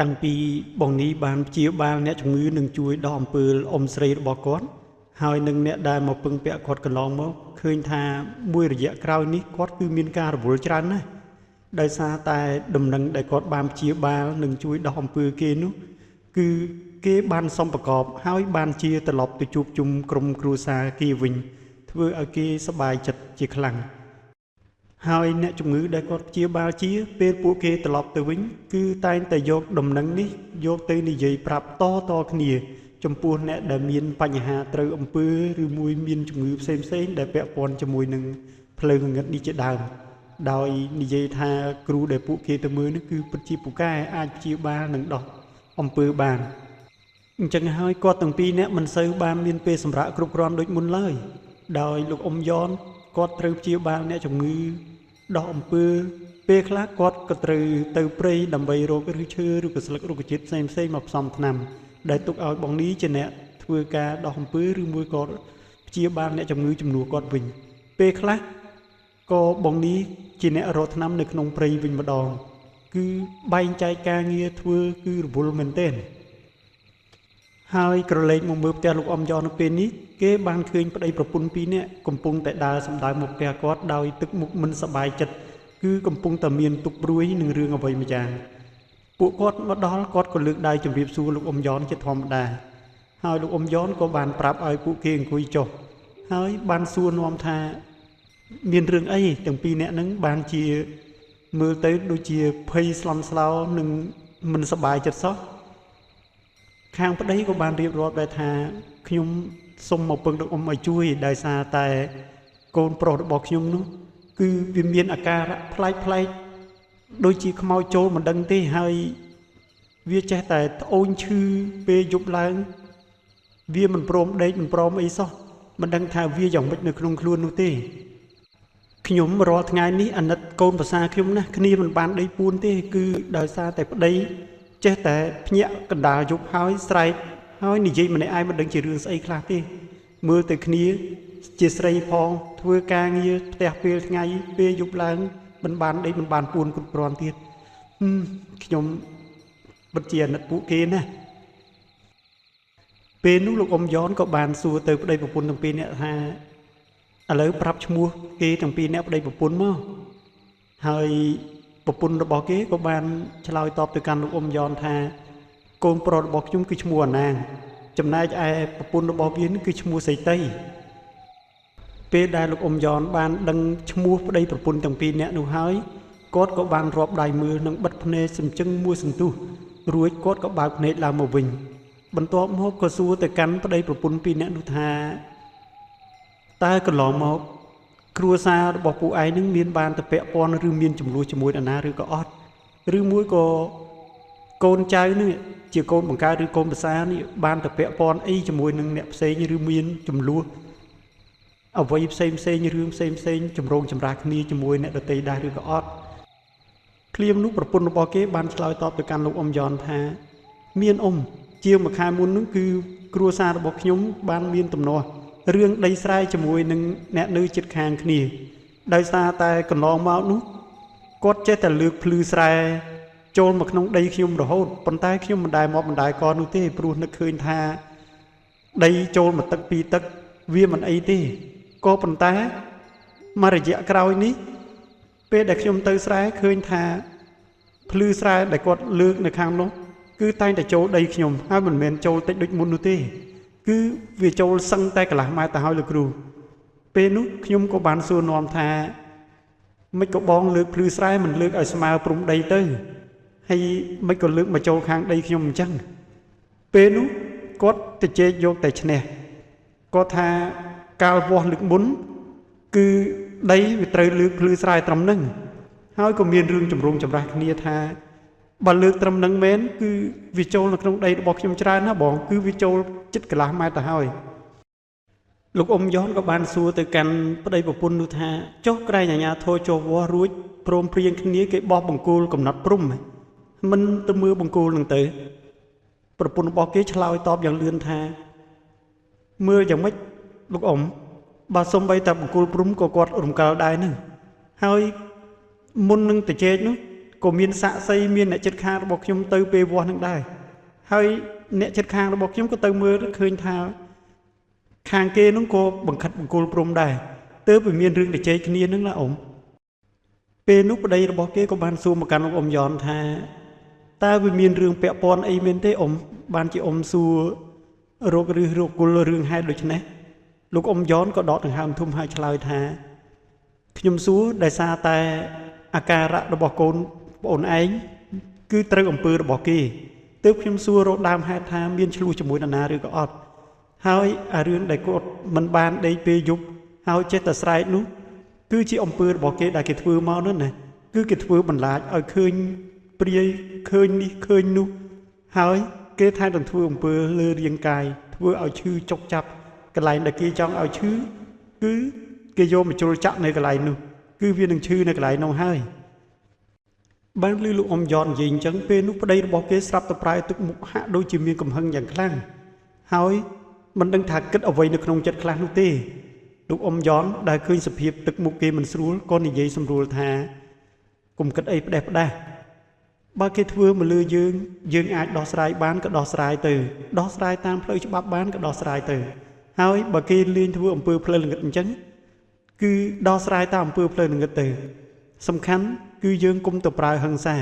តាំងពីបងនីបានព្យាបាលអ្នកជំងឺនិងជួយដោះអំពើអ៊ំស្រីរបស់គាត់ហើយនឹងអ្នកដែលមកពឹងពាក់គាត់កន្លងមកឃើញថាមួយរយៈក្រោយនេះគាត់គឺមានការរវល់ច្រើនណាស់ដោយសារតែដំណឹងដែលគាត់បានព្យាបាលនិងជួយដោះអំពើគេនោះគឺគេបានសំប្រកបហើយបានជាត្រឡប់ទៅជួបជុំក្រុមគ្រួសារគេវិញធ្វើឲ្យគេសប្បាយចិត្តជាខ្លាំងហើយអ្នកជំងឺដែលគាត់ព្យាបាលជាពេលពួកគេត្រឡប់ទៅវិញគឺតែងតែយកដំណឹងនេះយកទៅនិយាយប្រាប់តៗគ្នាចំពោះអ្នកដែលមានបញ្ហាត្រូវអំពើឬមួយមានជំងឺផ្សេងៗដែលពាក់ព័ន្ធជាមួយនឹងផ្លូវងងឹតនេះជាដើមដោយនិយាយថាគ្រូដែលពួកគេទៅមើលនេះគឺពិតជាពូកែអាចព្យាបាលនិងដោះអំពើបានអញ្ចឹងហើយគាត់ទាំងពីរនាក់មិនសូវបានមានពេលសម្រាកគ្រប់គ្រាន់ដូចមុនឡើយដោយលោកអ៊ំយ៉នគាត់ត្រូវព្យាបាលអ្នកជំងឺដោះអំពើពេលខ្លះគាត់ក៏ត្រូវទៅព្រៃដើម្បីរកឫសឈើឬក៏ស្លឹករុក្ខជាតិផ្សេងៗមកផ្សំថ្នាំដែលទុកឲ្យបងនីជាអ្នកធ្វើការដោះអំពើឬមួយក៏ព្យាបាលអ្នកជំងឺជំនួសគាត់វិញពេលខ្លះក៏បងនីជាអ្នករកថ្នាំនៅក្នុងព្រៃវិញម្ដងគឺបែងចែកការងារធ្វើគឺរវល់មែនទែនហើយក្រឡេកមកមើលផ្ទះលោកអ៊ំយ៉ននៅពេលនេះគេបានឃើញប្តីប្រពន្ធពីរនាក់កំពុងតែដើរសម្ដៅមកផ្ទះគាត់ដោយទឹកមុខមិនសប្បាយចិត្តគឺកំពុងតែមានទុក្ខព្រួយនឹងរឿងអ្វីម្យ៉ាងពួកគាត់មកដល់គាត់ក៏លើកដៃជម្រាបសួរលោកអ៊ំយ៉នជាធម្មតាហើយលោកអ៊ំយ៉នក៏បានប្រាប់ឲ្យពួកគេអង្គុយចុះហើយបានសួរនាំថាមានរឿងអីទាំងពីរនាក់ហ្នឹងបានជាមើលទៅដូចជាភ័យស្លន់ស្លោនិងមិនសប្បាយចិត្តសោះខាងប្តីក៏បានរៀបរាប់ដែរថាខ្ញុំសូមមកពឹងលោកអ៊ំឲ្យជួយដោយសារតែកូនប្រុសរបស់ខ្ញុំនោះគឺវាមានអាការៈប្លែកៗដូចជាខ្មោចចូលមិនដឹងទេហើយវាចេះតែត្អូញឈឺពេលយប់ឡើងវាមិនព្រមដេកមិនព្រមអីសោះមិនដឹងថាវាយ៉ាងម៉េចនៅក្នុងខ្លួននោះទេខ្ញុំរាល់ថ្ងៃនេះអាណិតកូនប្រសាខ្ញុំណាស់គ្នាមិនបានដេកពួនទេគឺដោយសារតែប្តីចេះតែភ្ញាក់កណ្ដាលយប់ហើយស្រែកហើយនិយាយម្នាក់ឯងមិនដឹងជារឿងស្អីខ្លះទេមើលទៅគ្នាជាស្រីផងធ្វើការងារផ្ទះពេលថ្ងៃពេលយប់ឡើងមិនបានដេកមិនបានពួនគ្រប់គ្រាន់ទៀតខ្ញុំពិតជាអាណិតពួកគេណាស់ពេលនោះលោកអ៊ំយ៉នក៏បានសួរទៅប្តីប្រពន្ធទាំងពីរនាក់ថាឥឡូវប្រាប់ឈ្មោះគេទាំងពីរនាក់ប្តីប្រពន្ធមកហើយប្រពន្ធរបស់គេក៏បានឆ្លើយតបទៅកាន់លោកអ៊ំយ៉នថាកូនប្រុសរបស់ខ្ញុំគឺឈ្មោះអាណាងចំណែកឯប្រពន្ធរបស់វាគឺឈ្មោះសីតីពេលដែលលោកអ៊ំយ៉នបានដឹងឈ្មោះប្តីប្រពន្ធទាំងពីរនាក់នោះហើយគាត់ក៏បានរាប់ដៃមើលនិងបិទភ្នែកសំជឹងមួយសន្ទុះរួចគាត់ក៏បើកភ្នែកឡើងមកវិញបន្ទាប់មកក៏សួរទៅកាន់ប្តីប្រពន្ធពីរនាក់នោះថាតើកន្លងមកគ្រួសាររបស់ពួកឯងនឹងមានបានទៅពាក់ព័ន្ធឬមានចំនួនជាមួយនរណាឬក៏អត់ឬមួយក៏កូនចៅនឹងជាកូនបង្កើតឬកូនប្រសានេះបានទៅពាក់ព័ន្ធអីជាមួយនឹងអ្នកផ្សេងឬមានចំនួនអ្វីផ្សេងផ្សេងរឿងផ្សេងផ្សេងចម្រូងចម្រាសគ្នាជាមួយអ្នកដទៃដែរឬក៏អត់ឃ្លាមនោះប្រពន្ធរបស់គេបានឆ្លើយតបទៅកាន់លោកអ៊ំយ៉នថាមានអ៊ំជាងមួយខែមុននោះគឺគ្រួសាររបស់ខ្ញុំបានមានទំនាស់រឿងដីស្រែជាមួយនឹងអ្នកនៅជិតខាងគ្នាដោយសារតែកន្លងមកនោះគាត់ចេះតែលើកភ្លឺស្រែចូលមកក្នុងដីខ្ញុំរហូតប៉ុន្តែខ្ញុំមិនដែលមកមិនដែលកនោះទេព្រោះនឹកឃើញថាដីចូលមកទឹកពីរទឹកវាមិនអីទេក៏ប៉ុន្តែមួយរយៈក្រោយនេះពេលដែលខ្ញុំទៅស្រែឃើញថាភ្លឺស្រែដែលគាត់លើកនៅខាងនោះគឺតែងតែចូលដីខ្ញុំហើយមិនមែនចូលតិចដូចមុននោះទេគឺវាចូលសឹងតែកន្លះម៉ែត្រទៅហើយលោកគ្រូពេលនោះខ្ញុំក៏បានសួរនាំថាមិនក៏បងលើកភ្លឺស្រែមិនលើកឲ្យស្មើព្រំដីទៅហើយមិនក៏លើកមកចូលខាងដីខ្ញុំអញ្ចឹងពេលនោះគាត់ទៅជែកយកតែឈ្នះគាត់ថាកាលវាស់លើកមុនគឺដីវាត្រូវលើកភ្លឺស្រែត្រឹមហ្នឹងហើយក៏មានរឿងចម្រូងចម្រាសគ្នាថាបើលើកត្រឹមហ្នឹងមែនគឺវាចូលនៅក្នុងដីរបស់ខ្ញុំច្រើនណាស់បងគឺវាចូលជិតកន្លះម៉ែត្រទៅហើយលោកអ៊ំយ៉នក៏បានសួរទៅកាន់ប្តីប្រពន្ធនោះថាចុះក្រែងអាជ្ញាធរចុះវាស់រួចព្រមព្រៀងគ្នាគេបោះបង្គោលកំណត់ព្រំមិនទៅមើលបង្គោលនឹងទៅប្រពន្ធរបស់គេឆ្លើយតបយ៉ាងលឿនថាមើលយ៉ាងម៉េចលោកអ៊ំបើសំបីតែបង្គោលព្រំក៏គាត់រំកិលដែរនឹងហើយមុននឹងទៅជែកនោះ ក៏មានសាក្សីមានអ្នកជិតខាងរបស់ខ្ញុំទៅពេលវាស់នឹងដែរហើយអ្នកជិតខាងរបស់ខ្ញុំក៏ទៅមើលឃើញថាខាងគេនោះក៏បង្ខិតបង្គលព្រំដែរទើបវាមានរឿងជជែកគ្នានឹងណាអ៊ំពេលនោះប្តីរបស់គេក៏បានសួរមកកាន់លោកអ៊ំយ៉នថាតើវាមានរឿងពាក់ព័ន្ធអីមែនទេអ៊ំបានជាអ៊ំសួររកឬរកគល់រឿងហេតុដូច្នេះលោកអ៊ំយ៉នក៏ដកដង្ហើមធំហើយឆ្លើយថាខ្ញុំសួរដោយសារតែអាការៈរបស់កូនប្អូនឯងគឺត្រូវអំពើរបស់គេទើបខ្ញុំសួររកដើមហេតុថាមានឆ្លោះជាមួយនរណាឬក៏អត់ហើយអារឿងដែលគាត់មិនបានដេកពេលយប់ហើយចេះតែស្រែកនោះគឺជាអំពើរបស់គេដែលគេធ្វើមកនោះណាគឺគេធ្វើបន្លាចឲ្យឃើញព្រាយឃើញនេះឃើញនោះហើយគេថែមទាំងធ្វើអំពើលើរាងកាយធ្វើឲ្យឈឺចុកចាប់កន្លែងដែលគេចង់ឲ្យឈឺគឺគេយកមកជ្រុលចាក់នៅកន្លែងនោះគឺវានឹងឈឺនៅកន្លែងនោះហើយបានឮលោកអ៊ំយ៉ននិយាយអញ្ចឹងពេលនោះប្តីរបស់គេស្រាប់តែប្រែទឹកមុខហាក់ដូចជាមានកំហឹងយ៉ាងខ្លាំងហើយមិនដឹងថាគិតអ្វីនៅក្នុងចិត្តខ្លះនោះទេលោកអ៊ំយ៉នដែលឃើញសភាពទឹកមុខគេមិនស្រួលក៏និយាយសម្រួលថាកុំគិតអីផ្ដេសផ្ដាស់បើគេធ្វើមកលើយើងយើងអាចដោះស្រាយបានក៏ដោះស្រាយទៅដោះស្រាយតាមផ្លូវច្បាប់បានក៏ដោះស្រាយទៅហើយបើគេលេងធ្វើអំពើផ្លូវល្ងឹតអញ្ចឹងគឺដោះស្រាយតាមអំពើផ្លូវល្ងឹតទៅសំខាន់គឺយើងគុំទៅប្រើហិង្សា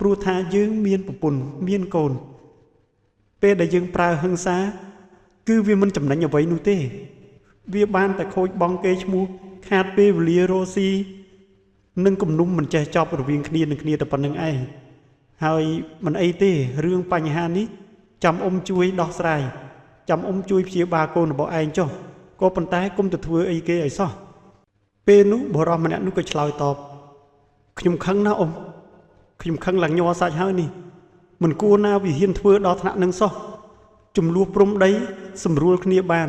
ព្រោះថាយើងមានប្រពន្ធមានកូនពេលដែលយើងប្រើហិង្សាគឺវាមិនចំណេញអ្វីនោះទេវាបានតែខូចបង់គេឈ្មោះខាតពេលវេលារស់ស៊ីនិងគំនុំមិនចេះចប់រវាងគ្នានឹងគ្នាតែប៉ុណ្្នឹងឯងហើយមិនអីទេរឿងបញ្ហានេះចាំអ៊ំជួយដោះស្រាយចាំអ៊ំជួយព្យាបាលកូនរបស់ឯងចុះក៏ប៉ុន្តែគុំទៅធ្វើអីគេឲ្យសោះពេលនោះបុរសម្នាក់នោះក៏ឆ្លើយតបខ្ញុំខឹងណាស់អ៊ំខ្ញុំខឹងឡើងញ័រសាច់ហើយនេះមិនគួរណាវាហ៊ានធ្វើដល់ថ្នាក់នឹងសោះចំនួនព្រំដីសម្រួលគ្នាបាន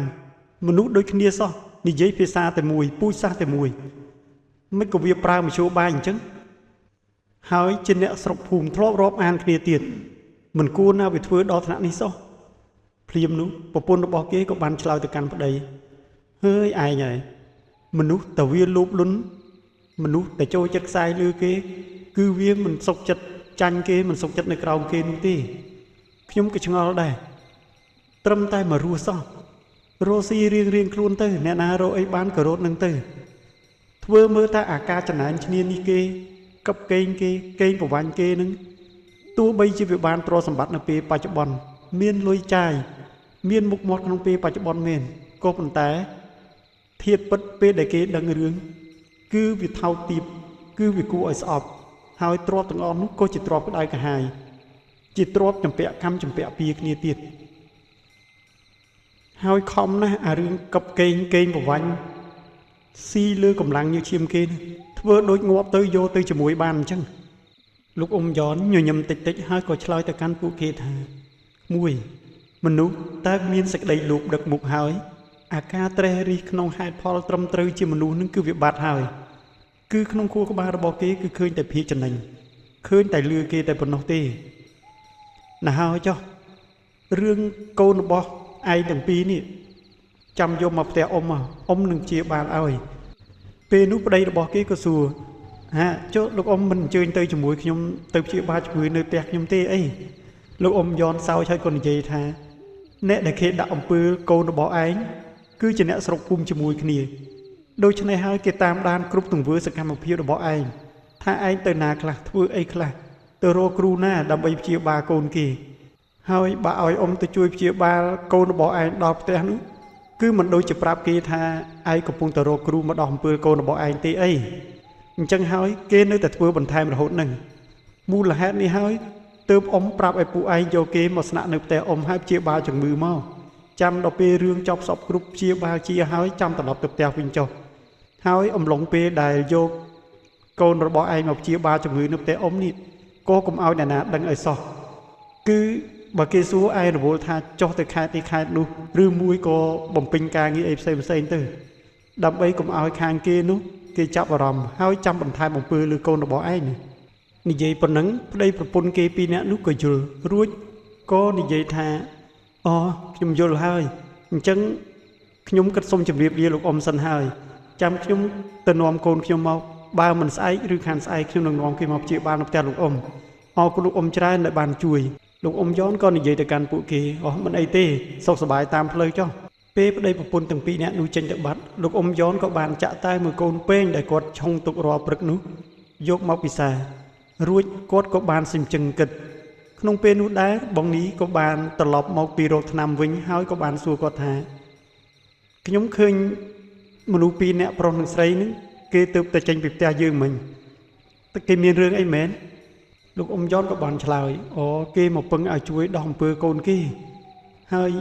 មនុស្សដូចគ្នាសោះនិយាយភាសាតែមួយពូជសាសន៍តែមួយមិនក៏វាប្រើមធ្យោបាយអញ្ចឹងហើយជាអ្នកស្រុកភូមិធ្លាប់រាប់អានគ្នាទៀតមិនគួរណាវាធ្វើដល់ថ្នាក់នេះសោះភ្លាមនោះប្រពន្ធរបស់គេក៏បានឆ្លើយទៅកាន់ប្តីហើយឯងហើយមនុស្សតែវាលោភលន់មនុស្សតែចូលចិត្តខ្សែលើគេគឺវាមិនសុខចិត្តចាញ់គេមិនសុខចិត្តនៅក្រោមគេនោះទេខ្ញុំក៏ឆ្ងល់ដែរត្រឹមតែមករស់សោះរស់ស៊ីរៀងរៀងខ្លួនទៅអ្នកណារកអីបានក៏រត់នឹងទៅធ្វើមើលថាអាការចំណែនឈ្នានេះគេកឹបកេងគេកេងប្រវាញ់គេនឹងទោះបីជាវាបានទ្រព្យសម្បត្តិនៅពេលបច្ចុប្បន្នមានលុយចាយមានមុខមាត់ក្នុងពេលបច្ចុប្បន្នមែនក៏ប៉ុន្តែធាតុពិតពេលដែលគេដឹងរឿងគឺវាថោកទាបគឺវាគួរឲ្យស្អប់ហើយទ្រព្យទាំងអស់នោះក៏ជាទ្រព្យក្តៅក្រហាយជាទ្រព្យចម្ពាក់កម្មចម្ពាក់ពៀគ្នាទៀតហើយខំណាស់អារឿងកឹបកេងកេងប្រវាញ់ស៊ីលើកម្លាំងញើសឈាមគេធ្វើដូចងាប់ទៅយកទៅជាមួយបានអញ្ចឹងលោកអ៊ំយ៉នញញឹមតិចតិចហើយក៏ឆ្លើយទៅកាន់ពួកគេថាមួយមនុស្សតើមានសេចក្តីលោភដឹកមុខហើយអាការត្រេះរិះក្នុងហេតុផលត្រឹមត្រូវជាមនុស្សនឹងគឺវាបាត់ហើយគឺក្នុងខួរក្បាលរបស់គេគឺឃើញតែភាពចំណេញឃើញតែលឺគេតែប៉ុណ្ណោះទេណាហើយចុះរឿងកូនរបស់ឯងទាំងពីរនេះចាំយកមកផ្ទះអ៊ំអ៊ំនឹងជាបានឲ្យពេលនោះប្តីរបស់គេក៏សួរហាចុះលោកអ៊ំមិនអញ្ជើញទៅជាមួយខ្ញុំទៅព្យាបាលជំងឺនៅផ្ទះខ្ញុំទេអីលោកអ៊ំយ៉នសើចហើយក៏និយាយថាអ្នកដែលគេដាក់អំពើកូនរបស់ឯងគឺជាអ្នកស្រុកភូមិជាមួយគ្នាដូច្នេះហើយគេតាមដានគ្រប់ទង្វើសកម្មភាពរបស់ឯងថាឯងទៅណាខ្លះធ្វើអីខ្លះទៅរកគ្រូណាដើម្បីព្យាបាលកូនគេហើយបើឲ្យអ៊ំទៅជួយព្យាបាលកូនរបស់ឯងដល់ផ្ទះនោះគឺមិនដូចជាប្រាប់គេថាឯងកំពុងទៅរកគ្រូមកដោះអំពើកូនរបស់ឯងទេអីអញ្ចឹងហើយគេនៅតែធ្វើបន្ថែមរហូតនឹងមូលហេតុនេះហើយទើបអ៊ំប្រាប់ឲ្យពួកឯងយកគេមកស្នាក់នៅផ្ទះអ៊ំហើយព្យាបាលជំងឺមកចាំដល់ពេលរឿងចប់សពគ្រប់ព្យាបាលជាហើយចាំត្រឡប់ទៅផ្ទះវិញចុះហើយអំឡុងពេលដែលយកកូនរបស់ឯងមកព្យាបាលជំងឺនៅផ្ទះអ៊ំនេះក៏កុំឲ្យអ្នកណាដឹងឲ្យសោះគឺបើគេសួរឯងរវល់ថាចុះទៅខេត្តនេះខេត្តនោះឬមួយក៏បំពេញការងារអីផ្សេងផ្សេងទៅដើម្បីកុំឲ្យខាងគេនោះគេចាប់អារម្មណ៍ហើយចាំបន្ថែមអំពើលើកូនរបស់ឯងនិយាយប៉ុណ្ណឹងប្តីប្រពន្ធគេពីរនាក់នោះក៏យល់រួចក៏និយាយថាអូខ្ញុំយល់ហើយអញ្ចឹងខ្ញុំគិតសូមជម្រាបលាលោកអ៊ំសិនហើយចាំខ្ញុំទៅនាំកូនខ្ញុំមក បើមិនស្អែកឬខានស្អែកខ្ញុំនឹងនាំគេមកព្យាបាលនៅផ្ទះលោកអ៊ំអរគុណលោកអ៊ំច្រើនដែលបានជួយលោកអ៊ំយ៉នក៏និយាយទៅកាន់ពួកគេអូមិនអីទេសុខសប្បាយតាមផ្លូវចុះពេលប្តីប្រពន្ធទាំងពីរនាក់នោះចេញទៅបាត់លោកអ៊ំយ៉នក៏បានចាក់តែមួយកូនពេងដែលគាត់ឆុងទុករាល់ព្រឹកនោះយកមកពិសារួចគាត់ក៏បានសញ្ជឹងគិតក្នុងពេលនោះដែរបងនីក៏បានត្រឡប់មកពីរោគថ្នាំវិញហើយក៏បានសួរគាត់ថាខ្ញុំឃើញមនុស្សពីរនាក់ប្រុសនិងស្រីនឹងគេទើបតែចេញពីផ្ទះយើងមិញតែគេមានរឿងអីមែនលោកអ៊ំយ៉នក៏បានឆ្លើយអូគេមកពឹងឲ្យជួយដោះអំពើកូនគេហើយ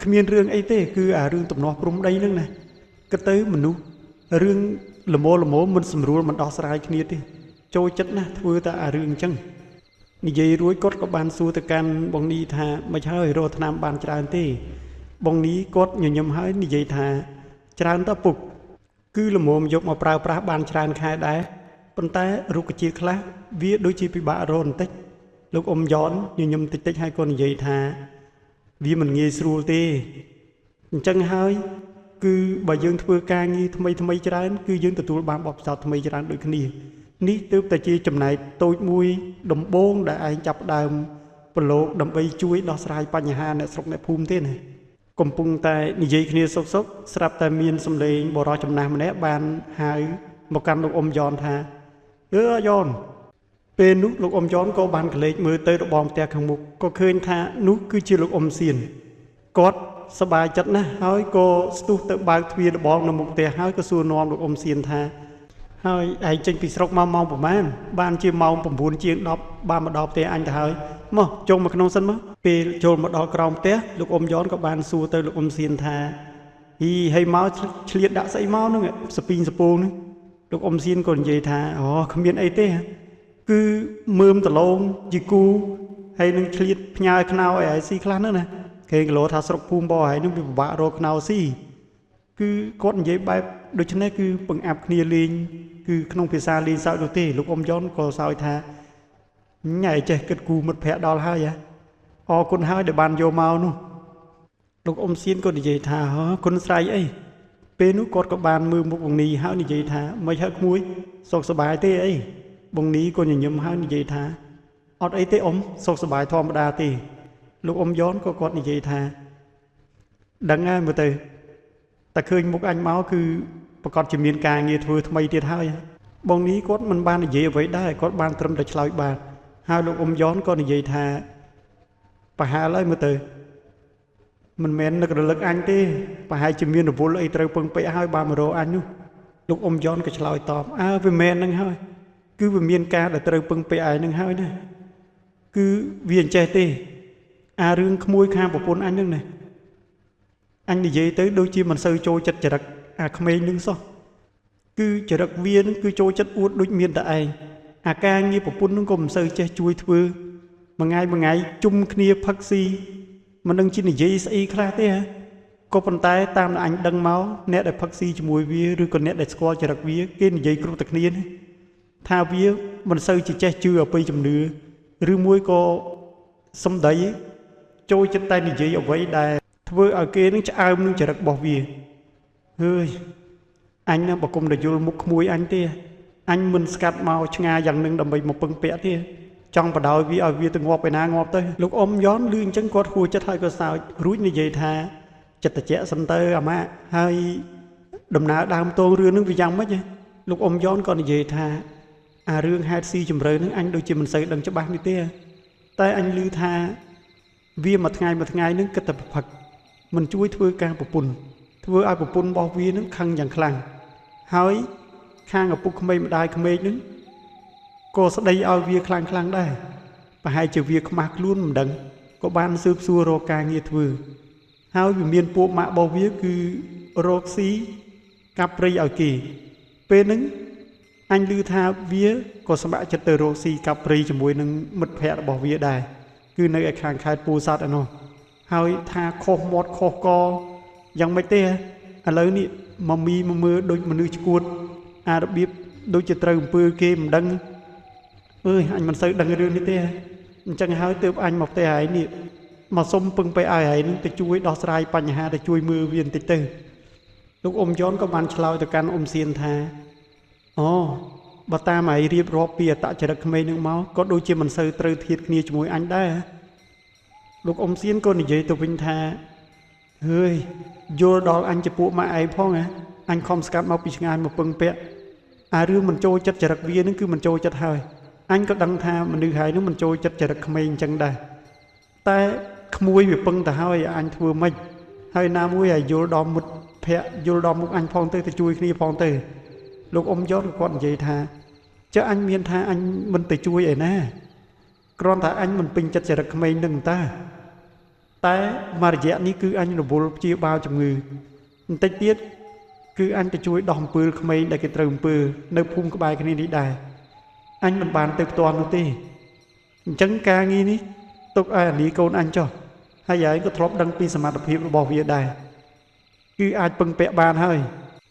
គ្មានរឿងអីទេគឺអារឿងទំនាស់ព្រំដីនឹងណាគិតទៅមនុស្សរឿងល្មមមិនស្រួលមិនដោះស្រាយគ្នាទេចូលចិត្តណាស់ធ្វើតែអារឿងអញ្ចឹងនិយាយរួចគាត់ក៏បានសួរទៅកាន់បងនីថាមិនហើយរកថ្នាំបានច្រើនទេបងនីគាត់ញញឹមហើយនិយាយថាច្រើនតពុកគឺល្មមយកមកប្រើប្រាស់បានច្រើនខែដែរប៉ុន្តែរុក្ខជាតិខ្លះវាដូចជាពិបាករកបន្តិចលោកអ៊ំយ៉នញញឹមតិចតិចហើយក៏និយាយថាវាមិនងាយស្រួលទេអញ្ចឹងហើយគឺបើយើងធ្វើការងារថ្មីថ្មីច្រើនគឺយើងទទួលបានបទពិសោធន៍ថ្មីច្រើនដូចគ្នានេះទើបតែជាចំណែកតូចមួយដំបូងដែលឯងចាប់ដើមប្រឡូកដើម្បីជួយដោះស្រាយបញ្ហាអ្នកស្រុកអ្នកភូមិទេណាកំពុងតែនិយាយគ្នាសុកសុកស្រាប់តែមានសម្លេងបរិសចំណាស់ម្នាក់បានហៅមកកាន់លោកអ៊ំយ៉នថាអឺយ៉នពេលនោះលោកអ៊ំយ៉នក៏បានក្លែកមើលទៅរបងផ្ទះខាងមុខក៏ឃើញថានោះគឺជាលោកអ៊ំសៀនគាត់សប្បាយចិត្តណាស់ហើយក៏ស្ទុះទៅបើកទ្វាររបងនៅមុខផ្ទះហើយក៏សួរនាំលោកអ៊ំសៀនថាហើយឯងចេញពីស្រុកមកម៉ោងប្រហែលបានជាម៉ោង9ជាង10បានមកដល់ផ្ទះអញទៅហើយមកចូលមកក្នុងសិនមកពេលចូលមកដល់ក្រោមផ្ទះលោកអ៊ំយ៉នក៏បានសួរទៅលោកអ៊ំសៀនថាហ៊ីហើយមកឆ្លៀតដាក់ស្អីមកហ្នឹងសពីងសពងហ្នឹងលោកអ៊ំសៀនក៏និយាយថាអូគ្មានអីទេគឺមើមដលងជីគូហើយនឹងឆ្លៀតផ្ញើខ្នោឲ្យឯស៊ីខ្លះហ្នឹងណាគេគីឡូថាស្រុកភូមិបរហើយនឹងវាពិបាករកខ្នោស៊ីគឺគាត់និយាយបែបដូច្នេះគឺបង្អាប់គ្នាលេងគឺក្នុងភាសាលេងសើចនោះទេលោកអ៊ំយ៉នក៏សើចថាញ៉ៃចេះគិតគូមិត្តភ័ក្តិដល់ហើយអរគុណហើយដែលបានយកមកនោះលោកអ៊ំសៀនក៏និយាយថាគុណស្រ័យអីពេលនោះគាត់ក៏បានមើលមុខបងនីហើយនិយាយថាមិនហើក្មួយសុខសប្បាយទេអីបងនីក៏ញញឹមហើយនិយាយថាអត់អីទេអ៊ំសុខសប្បាយធម្មតាទេលោកអ៊ំយ៉នក៏គាត់និយាយថាដឹងហើយមើលទៅតែឃើញមុខអញមកគឺប្រកាសជាមានការងារធ្វើថ្មីទៀតហើយបងនេះគាត់មិនបាននិយាយអ្វីដែរគាត់បានត្រឹមតែឆ្លើយបាទហើយលោកអ៊ំយ៉នក៏និយាយថាប្រហែលហើយមើលទៅមិនមែននឹករលឹកអញទេប្រហែលជាមានរវល់អីត្រូវពឹងពាក់ហើយបានមករកអញនោះលោកអ៊ំយ៉នក៏ឆ្លើយតបអើវាមែនហ្នឹងហើយគឺវាមានការដែលត្រូវពឹងពាក់ឯងហ្នឹងហើយណាគឺវាអញ្ចេះទេអារឿងក្មួយខាងប្រពន្ធអញហ្នឹងណាអញនិយាយទៅដូចជាមិនសូវចូលចិត្តចរិតអាក្មេងនឹងសោះគឺចរិតវានឹងគឺចូលចិត្តអួតដូចមានតែឯងអាការងារប្រពន្ធនឹងក៏មិនសូវចេះជួយធ្វើមួយថ្ងៃមួយថ្ងៃជុំគ្នាផឹកស៊ីមិនដឹងជានិយាយស្អីខ្លះទេហ៎ក៏ប៉ុន្តែតាមដែលអញដឹងមកអ្នកដែលផឹកស៊ីជាមួយវាឬក៏អ្នកដែលស្គាល់ចរិតវាគេនិយាយគ្រប់តែគ្នានេះថាវាមិនសូវជាចេះជឿអបិយជំនឿឬមួយក៏សំដីចូលចិត្តតែនិយាយអ្វីដែលធ្វើឲ្យគេនឹងឆ្អើមនឹងចរិតរបស់វាហើយអញនឹងបគុំតយល់មុខក្មួយអញទេអញមិនស្កាត់មកឆ្ងាយយ៉ាងនឹងដើម្បីមកពឹងពាក់ទេចង់បដោយវាឲ្យវាទៅងាប់ឯណាងាប់ទៅលោកអ៊ំយ៉នលឺអញ្ចឹងគាត់ហួចិត្តហើយក៏សើចរួចនិយាយថាចិត្តតិចសិនទៅអាម៉ាក់ហើយដំណើរដើមតងរឿងនឹងវាយ៉ាងម៉េចលោកអ៊ំយ៉នក៏និយាយថាអារឿងហេតុស៊ីជម្រៅនឹងអញដូចជាមិនសូវដឹងច្បាស់នេះទេតែអញឮថាវាមួយថ្ងៃមួយថ្ងៃនឹងគិតតែប្រផឹកមិនជួយធ្វើការប្រពន្ធធ្វើឲ្យប្រពន្ធរបស់វានឹងខឹងយ៉ាងខ្លាំងហើយខាងឪពុកក្មេកម្ដាយក្មេកនឹងក៏ស្ដីឲ្យវាខ្លាំងខ្លាំងដែរប្រហែលជាវាខ្មាស់ខ្លួនមិនដឹងក៏បានស៊ើបសួររកការងារធ្វើហើយវាមានពួកម៉ាក់របស់វាគឺរកស៊ីកាប់ព្រៃឲ្យគេពេលហ្នឹងអញឮថាវាក៏ស្ម័គ្រចិត្តទៅរកស៊ីកាប់ព្រៃជាមួយនឹងមិត្តភ័ក្តិរបស់វាដែរគឺនៅឯខាងខេត្តពោធិ៍សាត់ឯនោះហើយថាខុសមាត់ខុសកយ៉ាងម៉េចទេឥឡូវនេះមមីមកមើលដូចមនុស្សឈួតអារបៀបដូចជាត្រូវអំពើគេមិនដឹងអើយអញមិនសូវដឹងរឿងនេះទេអញ្ចឹងហើយទើបអញមកផ្ទះឯងនេះមកសុំពឹងไปឲ្យឯងនឹងទៅជួយដោះស្រាយបញ្ហាទៅជួយមើលវាបន្តិចទៅលោកអ៊ំយ៉នក៏បានឆ្លើយទៅកាន់អ៊ំសៀនថាអូ បើតាមឯងរៀបរាប់ពីអត្តចរិតក្មេងនឹងមកក៏ដូចជាមិនសូវត្រូវធៀបគ្នាជាមួយអញដែរលោកអ៊ំសៀនក៏និយាយទៅវិញថាហើយយល់ដល់អញជាពួកម៉ាក់ឯងផងហ៎អញខំស្កាត់មកពីឆ្ងាយមកពឹងពាក់អារឿងមិនចូលចិត្តចរិតវានឹងគឺមិនចូលចិត្តហើយអញក៏ដឹងថាមនុស្សហើយនឹងមិនចូលចិត្តចរិតក្មេងអញ្ចឹងដែរតែក្មួយវាពឹងទៅហើយអញធ្វើម៉េចហើយណាមួយឲ្យយល់ដល់មិត្តភក្តិយល់ដល់មុខអញផងទៅទៅជួយគ្នាផងទៅលោកអ៊ំយ៉នក៏គាត់និយាយថាចុះអញមានថាអញមិនទៅជួយឯណាគ្រាន់តែអញមិនពេញចិត្តចរិតក្មេងនឹងតាតែមួយរយៈនេះគឺអញរវល់ព្យាបាលជំងឺបន្តិចទៀតគឺអញទៅជួយដោះអំពើក្មេងដែលគេត្រូវអំពើនៅភូមិក្បែរគ្នានេះដែរអញមិនបានទៅផ្ទាល់នោះទេអញ្ចឹងការងារនេះទុកឲ្យអាលីកូនអញចុះហើយឯងក៏ធ្លាប់ដឹងពីសមត្ថភាពរបស់វាដែរគឺអាចពឹងពាក់បានហើយ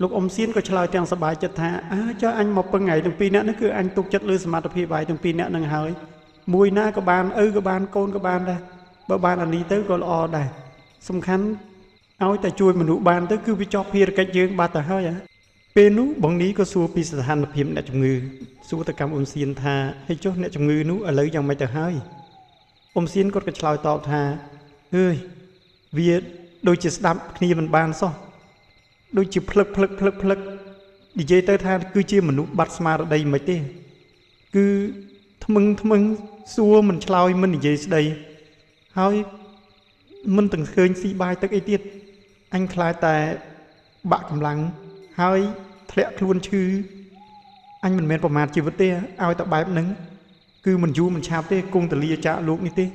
លោកអ៊ំសៀនក៏ឆ្លើយទាំងសប្បាយចិត្តថាអើចុះអញមកពឹងឯងទាំងពីរនាក់នេះគឺអញទុកចិត្តលើសមត្ថភាពឯងទាំងពីរនាក់នឹងហើយមួយណាក៏បានឪក៏បានកូនក៏បានដែរបើបានអានេះទៅក៏ល្អដែរសំខាន់ឲ្យតែជួយមនុស្សបានទៅគឺវាចប់ភារកិច្ចយើងបាត់ទៅហើយពេលនោះបងនេះក៏សួរពីស្ថានភាពអ្នកជំងឺសួរទៅកម្មអ៊ំសៀនថាហើយចុះអ្នកជំងឺនោះឥឡូវយ៉ាងម៉េចទៅហើយអ៊ំសៀនគាត់ក៏ឆ្លើយតបថាអើយវាដូចជាស្ដាប់គ្នាមិនបានសោះដូចជាភ្លឹកភ្លឹកភ្លឹកភ្លឹកនិយាយទៅថាគឺជាមនុស្សបាត់ស្មារតីមិនទេគឺថ្មឹងថ្មឹងសួរមិនឆ្លើយមិននិយាយស្ដីហើយមិនទាំងឃើញស៊ីបាយទឹកអីទៀតអញខ្លាចតែបាក់កម្លាំងហើយធ្លាក់ខ្លួនឈឺអញមិនមែនប្រមាថជីវិតទេឲ្យតែបែបហ្នឹងគឺមិនយូរមិនឆាប់ទេគង់តលាចាកលោកនេះទេ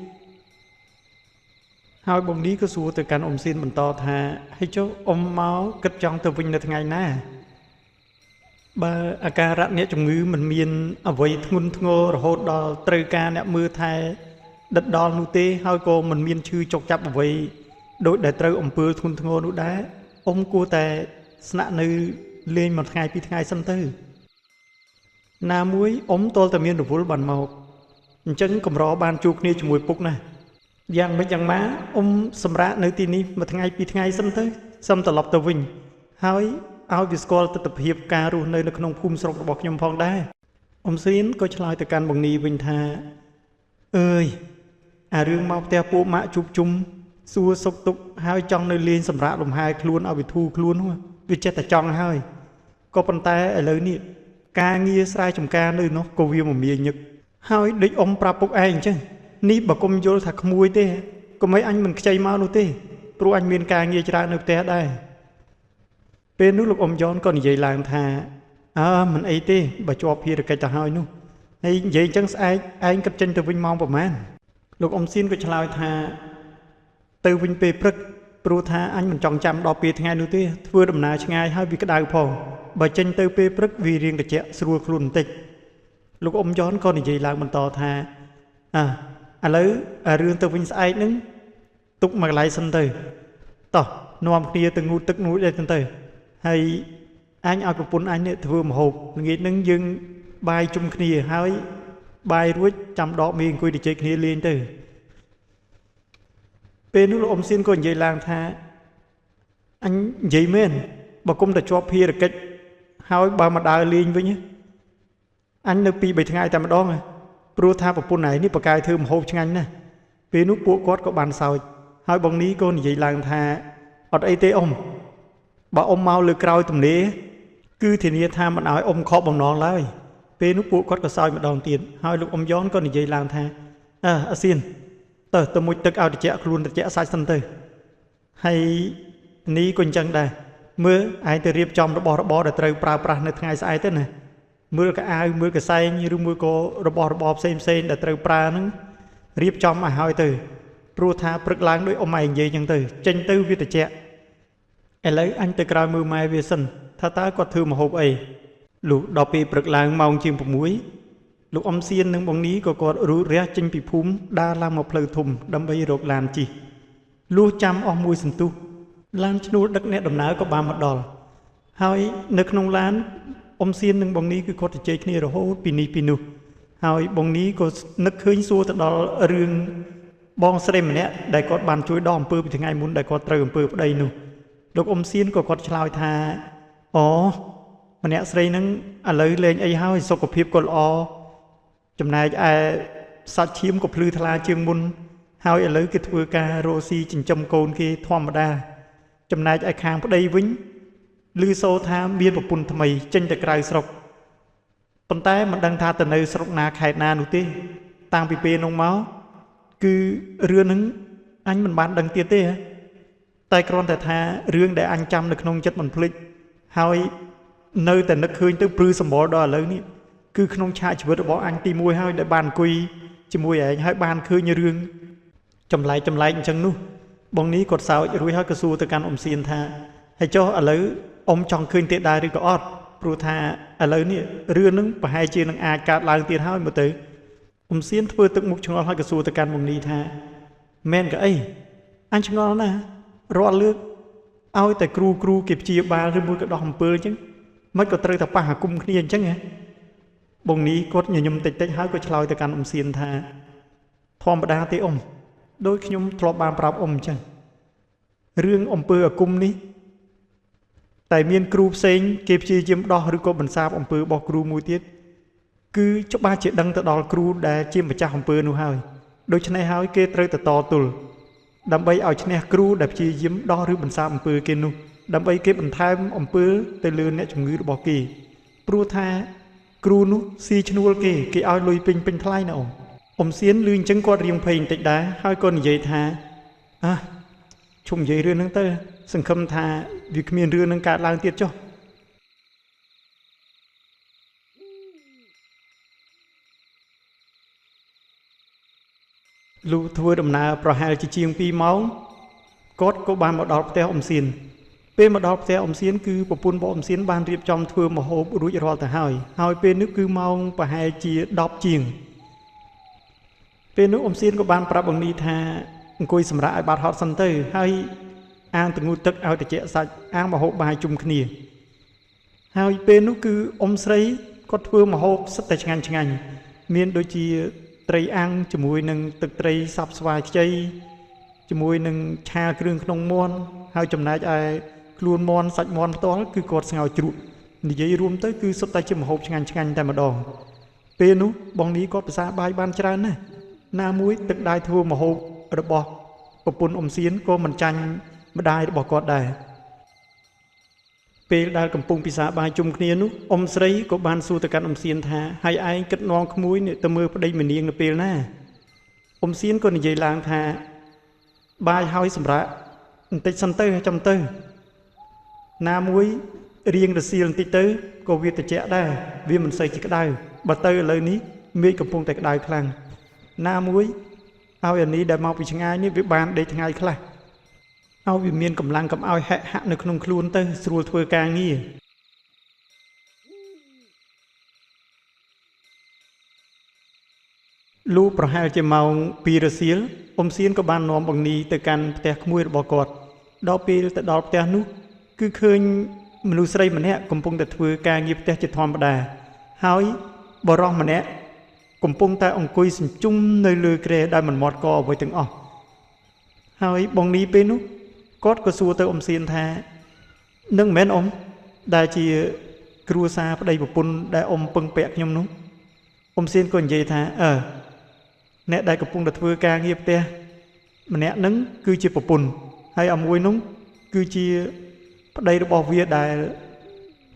ហើយបងនេះក៏សួរទៅកាន់អ៊ំសៀនបន្តថាហើយចុះអ៊ំមកគិតចង់ទៅវិញនៅថ្ងៃណាបើអាការៈអ្នកជំងឺមិនមានអ្វីធ្ងន់ធ្ងររហូតដល់ត្រូវការអ្នកមើលថែដិតដល់នោះទេហើយក៏មិនមានឈឺចុកចាប់អ្វីដោយដែលត្រូវអំពើធ្ងន់ធ្ងរនោះដែរអ៊ំគួរតែស្នាក់នៅលេងមួយថ្ងៃពីរថ្ងៃសិនទៅណាមួយអ៊ំទល់តែមានរវល់បានមកអញ្ចឹងកម្របានជួបគ្នាជាមួយពុកណាស់យ៉ាងម៉េចយ៉ាងម៉ាអ៊ំសម្រាកនៅទីនេះមួយថ្ងៃពីរថ្ងៃសិនទៅសឹមត្រឡប់ទៅវិញហើយឲ្យវាស្គាល់ទិដ្ឋភាពការរស់នៅក្នុងភូមិស្រុករបស់ខ្ញុំផងដែរអ៊ំសៀនក៏ឆ្លើយទៅកាន់បងនីវិញថាអើយអារឿងមកផ្ទះពួកម៉ាក់ជួបជុំសួរសុខទុក្ខហើយចង់នៅលេងសម្រាកលំហែខ្លួនឲ្យវាធូរខ្លួនវាចេះតែចង់ហើយក៏ប៉ុន្តែឥឡូវនេះការងារស្រែចម្ការនៅនោះក៏វាមមាញឹកហើយដូចអ៊ំប្រាប់ពុកឯងអញ្ចឹងនេះបើគុំយល់ថាក្មួយទេកុំឲ្យអញមិនខ្ចីមកនោះទេព្រោះអញមានការងារច្រើននៅផ្ទះដែរពេលនោះលោកអ៊ំយ៉នក៏និយាយឡើងថាអើមិនអីទេបើជាប់ភារកិច្ចទៅហើយនោះហើយនិយាយអញ្ចឹងស្អែកឯងគិតចេញទៅវិញម៉ោងប្រហែលលោកអ៊ំសៀនក៏ឆ្លើយថាទៅវិញពេលព្រឹកព្រោះថាអញមិនចង់ចាំដល់ពេលថ្ងៃនោះទេធ្វើដំណើរឆ្ងាយហើយវាក្តៅផងបើចេញទៅពេលព្រឹកវារៀងត្រជាក់ស្រួលខ្លួនបន្តិចលោកអ៊ំយ៉នក៏និយាយឡើងបន្តថាអើឥឡូវរឿងទៅវិញស្អែកហ្នឹងទុកមកកន្លែងសិនទៅតោះនាំគ្នាទៅងូតទឹកងូតអីទៅហើយអញឲ្យប្រពន្ធអញនេះធ្វើម្ហូបល្ងាចហ្នឹងយើងបាយជុំគ្នាហើយបាយរួចចាំដកមីអង្គុយទៅជែកគ្នាលេងទៅពេលនោះលោកអ៊ំសៀនក៏និយាយឡើងថាអញនិយាយមែនបើគុំតែជាប់ភារកិច្ចហើយបើមកដើរលេងវិញអញនៅ2 3ថ្ងៃតែម្ដងព្រោះថាប្រពន្ធឯងនេះបកកាយធ្វើម្ហូបឆ្ងាញ់ណាស់ពេលនោះពួកគាត់ក៏បានសើចហើយបងនេះក៏និយាយឡើងថាអត់អីទេអ៊ំបើអ៊ំមកលើក្រោយទំនេរគឺធានាថាមិនឲ្យអ៊ំខកបំណងឡើយពេលនោះពួកគាត់ក៏សើចម្ដងទៀតហើយលោកអ៊ំយ៉នក៏និយាយឡើងថាអើអាសៀនទៅមុជទឹកឲ្យត្រជាក់ខ្លួនត្រជាក់សាច់សិនទៅហើយនេះក៏អញ្ចឹងដែរមើលឯងទៅរៀបចំរបស់របរដែលត្រូវប្រើប្រាស់នៅថ្ងៃស្អែកទៅណាមើលកៅអៅមើលកសែងឬមួយក៏របស់របរផ្សេងផ្សេងដែលត្រូវប្រើហ្នឹងរៀបចំឲ្យហើយទៅព្រោះថាព្រឹកឡើងដូចអ៊ំឯងនិយាយអញ្ចឹងទៅចេញទៅវាត្រជាក់ឥឡូវអញទៅក្រោយមើលម៉ែវាសិនថាតើគាត់ធ្វើម្ហូបអីលុះដល់ពេលព្រឹកឡើងម៉ោងជាង6លោកអ៊ំសៀននិងបងនីក៏គាត់រូតរះចេញពីភូមិដើរឡើងមកផ្លូវធំដើម្បីរកឡានជិះលុះចាំអស់មួយសន្ទុះឡានឈ្នួលដឹកអ្នកដំណើរក៏បានមកដល់ហើយនៅក្នុងឡានអ៊ំសៀននិងបងនីគឺគាត់ជជែកគ្នារហូតពីនេះពីនោះហើយបងនីក៏នឹកឃើញសួរទៅដល់រឿងបងស្រីម្នាក់ដែលគាត់បានជួយដោះអំពើពីថ្ងៃមុនដែលគាត់ត្រូវអំពើប្តីនោះលោកអ៊ំសៀនក៏គាត់ឆ្លើយថាអូ ម្នាក់ស្រីហ្នឹងឥឡូវលែងអីហើយសុខភាពក៏ល្អចំណែកឯសាច់ឈាមក៏ភ្លឺថ្លាជាងមុនហើយឥឡូវគេធ្វើការរកស៊ីចិញ្ចឹមកូនគេធម្មតាចំណែកឯខាងប្តីវិញឮសូរថាមានប្រពន្ធថ្មីចេញទៅក្រៅស្រុកប៉ុន្តែមិនដឹងថាទៅនៅស្រុកណាខេត្តណានោះទេតាំងពីពេលនោះមកគឺរឿងហ្នឹងអញមិនបានដឹងទៀតទេតែគ្រាន់តែថារឿងដែលអញចាំនៅក្នុងចិត្តមិនភ្លេចហើយនៅតែនឹកឃើញទៅព្រឺសម្បុរដល់ឥឡូវនេះគឺក្នុងឆាកជីវិតរបស់អញទី1ហើយដែលបានអង្គុយជាមួយឯងហើយបានឃើញរឿងចម្លែកចម្លែកអញ្ចឹងនោះបងនេះគាត់សើចរួចហើយក៏សួរទៅកាន់អ៊ំសៀនថាហើយចុះឥឡូវអ៊ំចង់ឃើញទៀតដែរឬក៏អត់ព្រោះថាឥឡូវនេះរឿងហ្នឹងប្រហែលជានឹងអាចកើតឡើងទៀតហើយមើលទៅអ៊ំសៀនធ្វើទឹកមុខឆ្ងល់ហើយក៏សួរទៅកាន់បងនេះថាមែនក៏អីអញឆ្ងល់ណាស់រាល់លើកឲ្យតែគ្រូគេព្យាបាលឬមួយក៏ដោះអំពើអញ្ចឹងមិនក៏ត្រូវតែប៉ះអាគមគ្នាអញ្ចឹងហ៎បងនេះគាត់ញញឹមតិចតិចហើយក៏ឆ្លើយទៅកាន់អ៊ំសៀនថាធម្មតាទេអ៊ំដោយខ្ញុំធ្លាប់បានប្រាប់អ៊ំអញ្ចឹងរឿងអំពើអាគមនេះតែមានគ្រូផ្សេងគេព្យាយាមដោះឬក៏បន្សាបអំពើរបស់គ្រូមួយទៀតគឺច្បាស់ជាដឹងទៅដល់គ្រូដែលជាម្ចាស់អំពើនោះហើយដូច្នេះហើយគេត្រូវតែតទល់ដើម្បីឲ្យឈ្នះគ្រូដែលព្យាយាមដោះឬបន្សាបអំពើគេនោះដើម្បីគេបន្ថែមអំពើទៅលើអ្នកជំងឺរបស់គេព្រោះថាគ្រូនោះស៊ីឈ្នួលគេគេឲ្យលុយពេញពេញថ្លៃណាអ៊ំអ៊ំសៀនលឺអញ្ចឹងគាត់រៀងភ័យបន្តិចដែរហើយក៏និយាយថាអះឈប់និយាយរឿងហ្នឹងទៅសង្ឃឹមថាវាគ្មានរឿងហ្នឹងកើតឡើងទៀតចុះលុះធ្វើដំណើរប្រហែលជាជាង2ម៉ោងគាត់ក៏បានមកដល់ផ្ទះអ៊ំសៀនពេលមកដល់ផ្ទះអ៊ំសៀនគឺប្រពន្ធរបស់អ៊ំសៀនបានរៀបចំធ្វើម្ហូបរួចរាល់ទៅហើយហើយពេលនេះគឺម៉ោងប្រហែលជា10ជាងពេលនោះអ៊ំសៀនក៏បានប្រាប់បងនីថាអង្គុយសម្រាកឲ្យបាត់ហត់សិនទៅហើយអាងទងូទឹកឲ្យត្រជាក់សាច់អាងម្ហូបបាយជុំគ្នាហើយពេលនោះគឺអ៊ំស្រីគាត់ធ្វើម្ហូបសិតតែឆ្ងាញ់ឆ្ងាញ់មានដូចជាត្រីអាំងជាមួយនឹងទឹកត្រីសាប់ស្វាយខ្ចីជាមួយនឹងឆាគ្រឿងក្នុងមាន់ហើយចំណែកឯខ្លួនមាន់សាច់មាន់ផ្ទាល់គឺគាត់ស្ងោរជ្រក់និយាយរួមទៅគឺសុទ្ធតែជាម្ហូបឆ្ងាញ់ឆ្ងាញ់តែម្ដងពេលនោះបងនីគាត់ភាសាបាយបានច្រើនណាស់ណាមួយទឹកដៃធ្វើម្ហូបរបស់ប្រពន្ធអ៊ំសៀនក៏មិនចាញ់ម្ដាយរបស់គាត់ដែរពេលដែលកំពុងពិសាបាយជុំគ្នានោះអ៊ំស្រីក៏បានសួរទៅកាន់អ៊ំសៀនថាហើយឯងគិតនាំក្មួយនេះទៅមើលប្តីម្នាងនៅពេលណាអ៊ំសៀនក៏និយាយឡើងថាបាយហើយសម្រាប់បន្តិចសិនទៅចាំទៅណាមួយរៀងរសៀលបន្តិចទៅក៏វាត្រជាក់ដែរវាមិនសូវជាក្តៅបើទៅឥឡូវនេះមេឃកំពុងតែក្តៅខ្លាំងណាមួយឲ្យអានេះដែលមកពីឆ្ងាយនេះវាបានដេកថ្ងៃខ្លះឲ្យវាមានកម្លាំងកុំឲ្យហែកហាក់នៅក្នុងខ្លួនទៅស្រួលធ្វើការងារលុះប្រហែលជាម៉ោង2រសៀលអ៊ំសៀនក៏បាននាំបងនីទៅកាន់ផ្ទះក្មួយរបស់គាត់ដល់ពេលទៅដល់ផ្ទះនោះគឺឃើញមនុស្សស្រីម្នាក់កំពុងតែធ្វើការងារផ្ទះជាធម្មតាហើយបុរសម្នាក់កំពុងតែអង្គុយសញ្ជុំនៅលើគ្រែដោយមិនមាត់កអ្វីទាំងអស់ហើយបងនីពេលនោះគាត់ក៏សួរទៅអ៊ំសៀនថានឹងមិនមែនអ៊ំដែលជាគ្រួសារប្តីប្រពន្ធដែលអ៊ំពឹងពាក់ខ្ញុំនោះអ៊ំសៀនក៏និយាយថាអឺអ្នកដែលកំពុងតែធ្វើការងារផ្ទះម្នាក់នឹងគឺជាប្រពន្ធហើយអាមួយនោះគឺជាប្តីរបស់វាដែល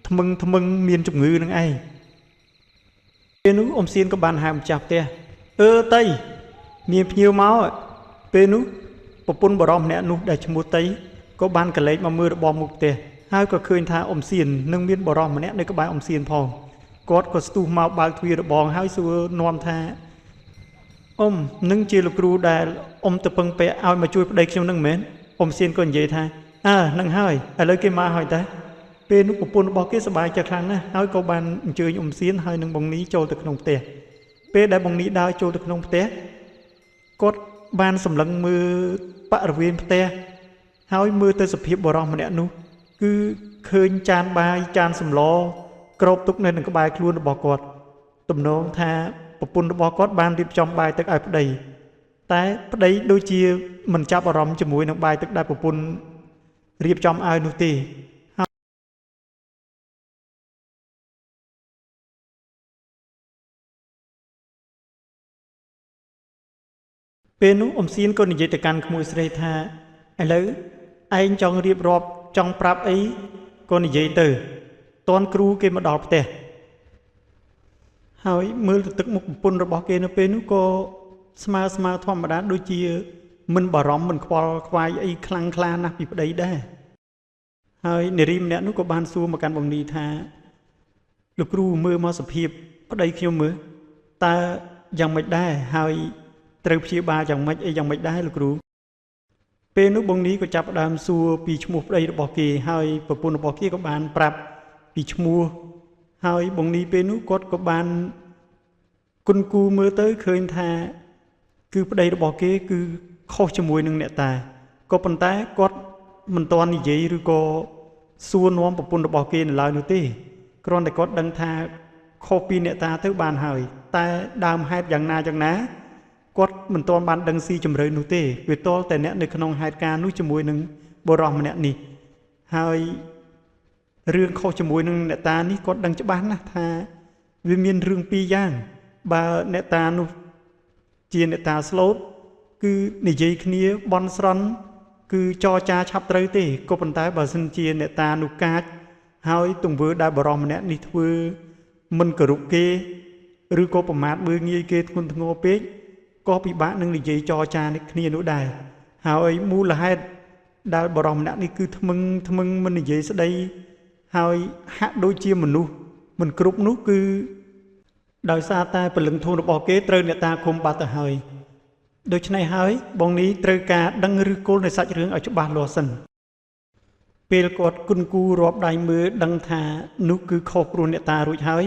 ថ្មឹងថ្មឹងមានជំងឺនឹងឯងពេលនោះអ៊ំសៀនក៏បានហៅម្ចាស់ផ្ទះអឺតីមានភ្ញៀវមកពេលនោះប្រពន្ធបរិសម្នាក់នោះដែលឈ្មោះតីក៏បានកលែកមកមើលរបស់មុខផ្ទះហើយក៏ឃើញថាអ៊ំសៀននឹងមានបរិសម្នាក់នៅក្បែរអ៊ំសៀនផងគាត់ក៏ស្ទុះមកបើកទ្វាររបងហើយសួរនាំថាអ៊ំនឹងជាលោកគ្រូដែលអ៊ំទៅពឹងពាក់ឲ្យមកជួយប្តីខ្ញុំនឹងមែនអ៊ំសៀនក៏និយាយថាអើនឹងហើយឥឡូវគេមកហើយតាពេលនោះប្រពន្ធរបស់គេសប្បាយចិត្តខ្លាំងណាស់ហើយក៏បានអញ្ជើញអ៊ំសៀនហើយនឹងបងនីចូលទៅក្នុងផ្ទះពេលដែលបងនីដើរចូលទៅក្នុងផ្ទះគាត់បានសម្លឹងមើលបរិវេណផ្ទះហើយមើលទៅសភាពបុរសម្នាក់នោះគឺឃើញចានបាយចានសម្លគ្របទុកនៅនឹងក្បែរខ្លួនរបស់គាត់ទំនងថាប្រពន្ធរបស់គាត់បានរៀបចំបាយទឹកឲ្យប្តីតែប្តីដូចជាមិនចាប់អារម្មណ៍ជាមួយនឹងបាយទឹកដែលប្រពន្ធរៀបចំឲ្យនោះទេ ពេលនោះអ៊ំសៀនក៏និយាយទៅកាន់ក្មួយស្រីថាឥឡូវឯងចង់រៀបរាប់ចង់ប្រាប់អីក៏និយាយទៅតន់គ្រូគេមកដល់ផ្ទះហើយមើលទៅទឹកមុខប្រពន្ធរបស់គេនៅពេលនោះក៏ស្មើស្មើធម្មតាដូចជាមិនបារម្ភមិនខ្វល់ខ្វាយអីខ្លាំងក្លាណាស់ពីប្តីដែរហើយនារីម្នាក់នោះក៏បានសួរមកកាន់បងនីថាលោកគ្រូមើលមកសភាពប្តីខ្ញុំមើលតើយ៉ាងម៉េចដែរហើយត្រូវព្យាបាលយ៉ាងម៉េចអីយ៉ាងម៉េចដែរលោកគ្រូពេលនោះបងនីក៏ចាប់ផ្ដើមសួរពីឈ្មោះប្តីរបស់គេហើយប្រពន្ធរបស់គេក៏បានប្រាប់ពីឈ្មោះហើយបងនីពេលនោះគាត់ក៏បានគុណគូមើលទៅឃើញថាគឺប្តីរបស់គេគឺខុសជាមួយនឹងអ្នកតាក៏ប៉ុន្តែគាត់មិនទាន់និយាយឬក៏សួរនាំប្រពន្ធរបស់គេនៅឡើយនោះទេគ្រាន់តែគាត់ដឹងថាខុសពីអ្នកតាទៅបានហើយតែដើមហេតុយ៉ាងណាយ៉ាងណាគាត់មិនទាន់បានដឹងស៊ីជម្រៅនោះទេវាទាល់តែអ្នកនៅក្នុងហេតុការណ៍នោះជាមួយនឹងបុរសម្នាក់នេះហើយរឿងខុសជាមួយនឹងអ្នកតានេះគាត់ដឹងច្បាស់ណាស់ថាវាមានរឿងពីរយ៉ាងបើអ្នកតានោះជាអ្នកតាស្លូតគឺនិយាយគ្នាបន់ស្រន់គឺចរចាឆាប់ត្រូវទេក៏ប៉ុន្តែបើសិនជាអ្នកតានោះកាចហើយទង្វើដែលបុរសម្នាក់នេះធ្វើមិនគោរពគេឬក៏ប្រមាថមើលងាយគេធ្ងន់ធ្ងរពេកក៏ពិបាកនឹងនិយាយចរចានេះគ្នានោះដែរហើយមូលហេតុដែលបុរសម្នាក់នេះគឺថ្មឹងថ្មឹងមិននិយាយស្ដីហើយហាក់ដូចជាមនុស្សមិនគ្រប់នោះគឺដោយសារតែព្រលឹងធំរបស់គេត្រូវអ្នកតាឃុំបាត់ទៅហើយដូច្នេះហើយបងនេះត្រូវការដឹងឫសគល់នៃសាច់រឿងឲ្យច្បាស់លាស់សិនពេលគាត់គុណគូរាប់ដៃមើលដឹងថានោះគឺខុសព្រោះអ្នកតារួចហើយ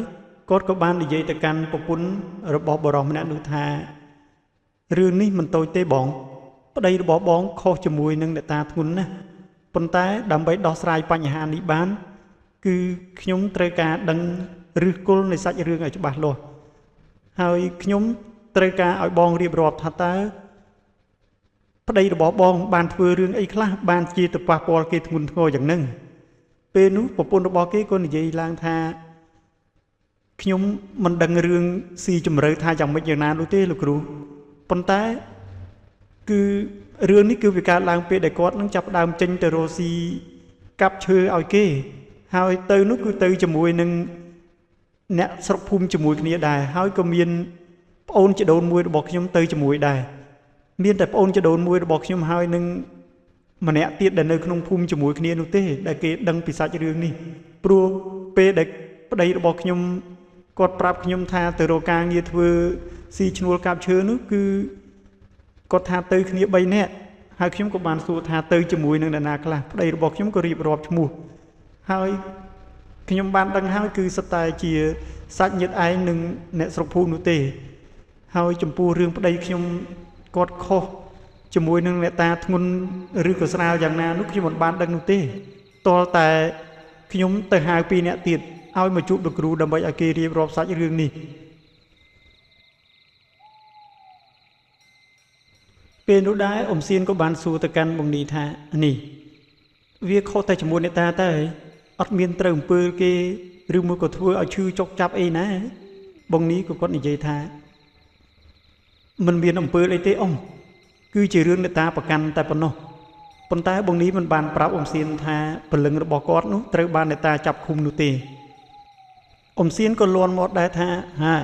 គាត់ក៏បាននិយាយទៅកាន់ប្រពន្ធរបស់បុរសម្នាក់នោះថារឿងនេះមិនតូចទេបងប្តីរបស់បងខុសជាមួយនឹងអ្នកតាធ្ងន់ណាស់ប៉ុន្តែដើម្បីដោះស្រាយបញ្ហានេះបានគឺខ្ញុំត្រូវការដឹងឫសគល់នៃសាច់រឿងឲ្យច្បាស់លាស់ហើយខ្ញុំត្រូវការឲ្យបងរៀបរាប់ថាតើប្តីរបស់បងបានធ្វើរឿងអីខ្លះបានជាទៅប៉ះពាល់គេធ្ងន់ធ្ងរយ៉ាងហ្នឹងពេលនោះប្រពន្ធរបស់គេក៏និយាយឡើងថាខ្ញុំមិនដឹងរឿងស៊ីជម្រៅថាយ៉ាងម៉េចយ៉ាងណានោះទេលោកគ្រូប៉ុន្តែគឺរឿងនេះគឺវាកើតឡើងពេលដែលគាត់នឹងចាប់ផ្ដើមចេញទៅរកស៊ីកាប់ឈើឲ្យគេហើយទៅនោះគឺទៅជាមួយនឹងអ្នកស្រុកភូមិជាមួយគ្នាដែរហើយក៏មានប្អូនជីដូនមួយរបស់ខ្ញុំទៅជាមួយដែរមានតែប្អូនជីដូនមួយរបស់ខ្ញុំហើយនឹងម្នាក់ទៀតដែលនៅក្នុងភូមិជាមួយគ្នានោះទេដែលគេដឹងពីសាច់រឿងនេះព្រោះពេលដែលប្តីរបស់ខ្ញុំគាត់ប្រាប់ខ្ញុំថាទៅរកការងារធ្វើស៊ីឈ្នួលកាប់ឈើនោះគឺគាត់ថាទៅគ្នា3នាក់ហើយខ្ញុំក៏បានសួរថាទៅជាមួយនឹងអ្នកណាខ្លះប្តីរបស់ខ្ញុំក៏រៀបរាប់ឈ្មោះហើយខ្ញុំបានដឹងហើយគឺសុទ្ធតែជាសាច់ញាតិឯងនិងអ្នកស្រុកភូមិនោះទេហើយចំពោះរឿងប្តីខ្ញុំគាត់ខុសជាមួយនឹងអ្នកតាធ្ងន់ឬក៏ស្រាលយ៉ាងណានោះខ្ញុំមិនបានដឹងនោះទេទាល់តែខ្ញុំទៅហៅពីរនាក់ទៀតឲ្យមកជួបលោកគ្រូដើម្បីឲ្យគេរៀបរាប់សាច់រឿងនេះពេលនោះដែរអ៊ំសៀនក៏បានសួរទៅកាន់បងនីថានេះវាខុសតែជាមួយអ្នកតាទៅអត់មានត្រូវអំពើគេឬមួយក៏ធ្វើឲ្យឈឺចុកចាប់អីណាបងនីក៏គាត់និយាយថាមិនមានអំពើអីទេអ៊ំគឺជារឿងអ្នកតាប្រកាន់តែប៉ុណ្ណោះប៉ុន្តែបងនីមិនបានប្រាប់អ៊ំសៀនថាព្រលឹងរបស់គាត់នោះត្រូវបានអ្នកតាចាប់ឃុំនោះទេអ៊ំសៀនក៏លន់មកដែរថាហា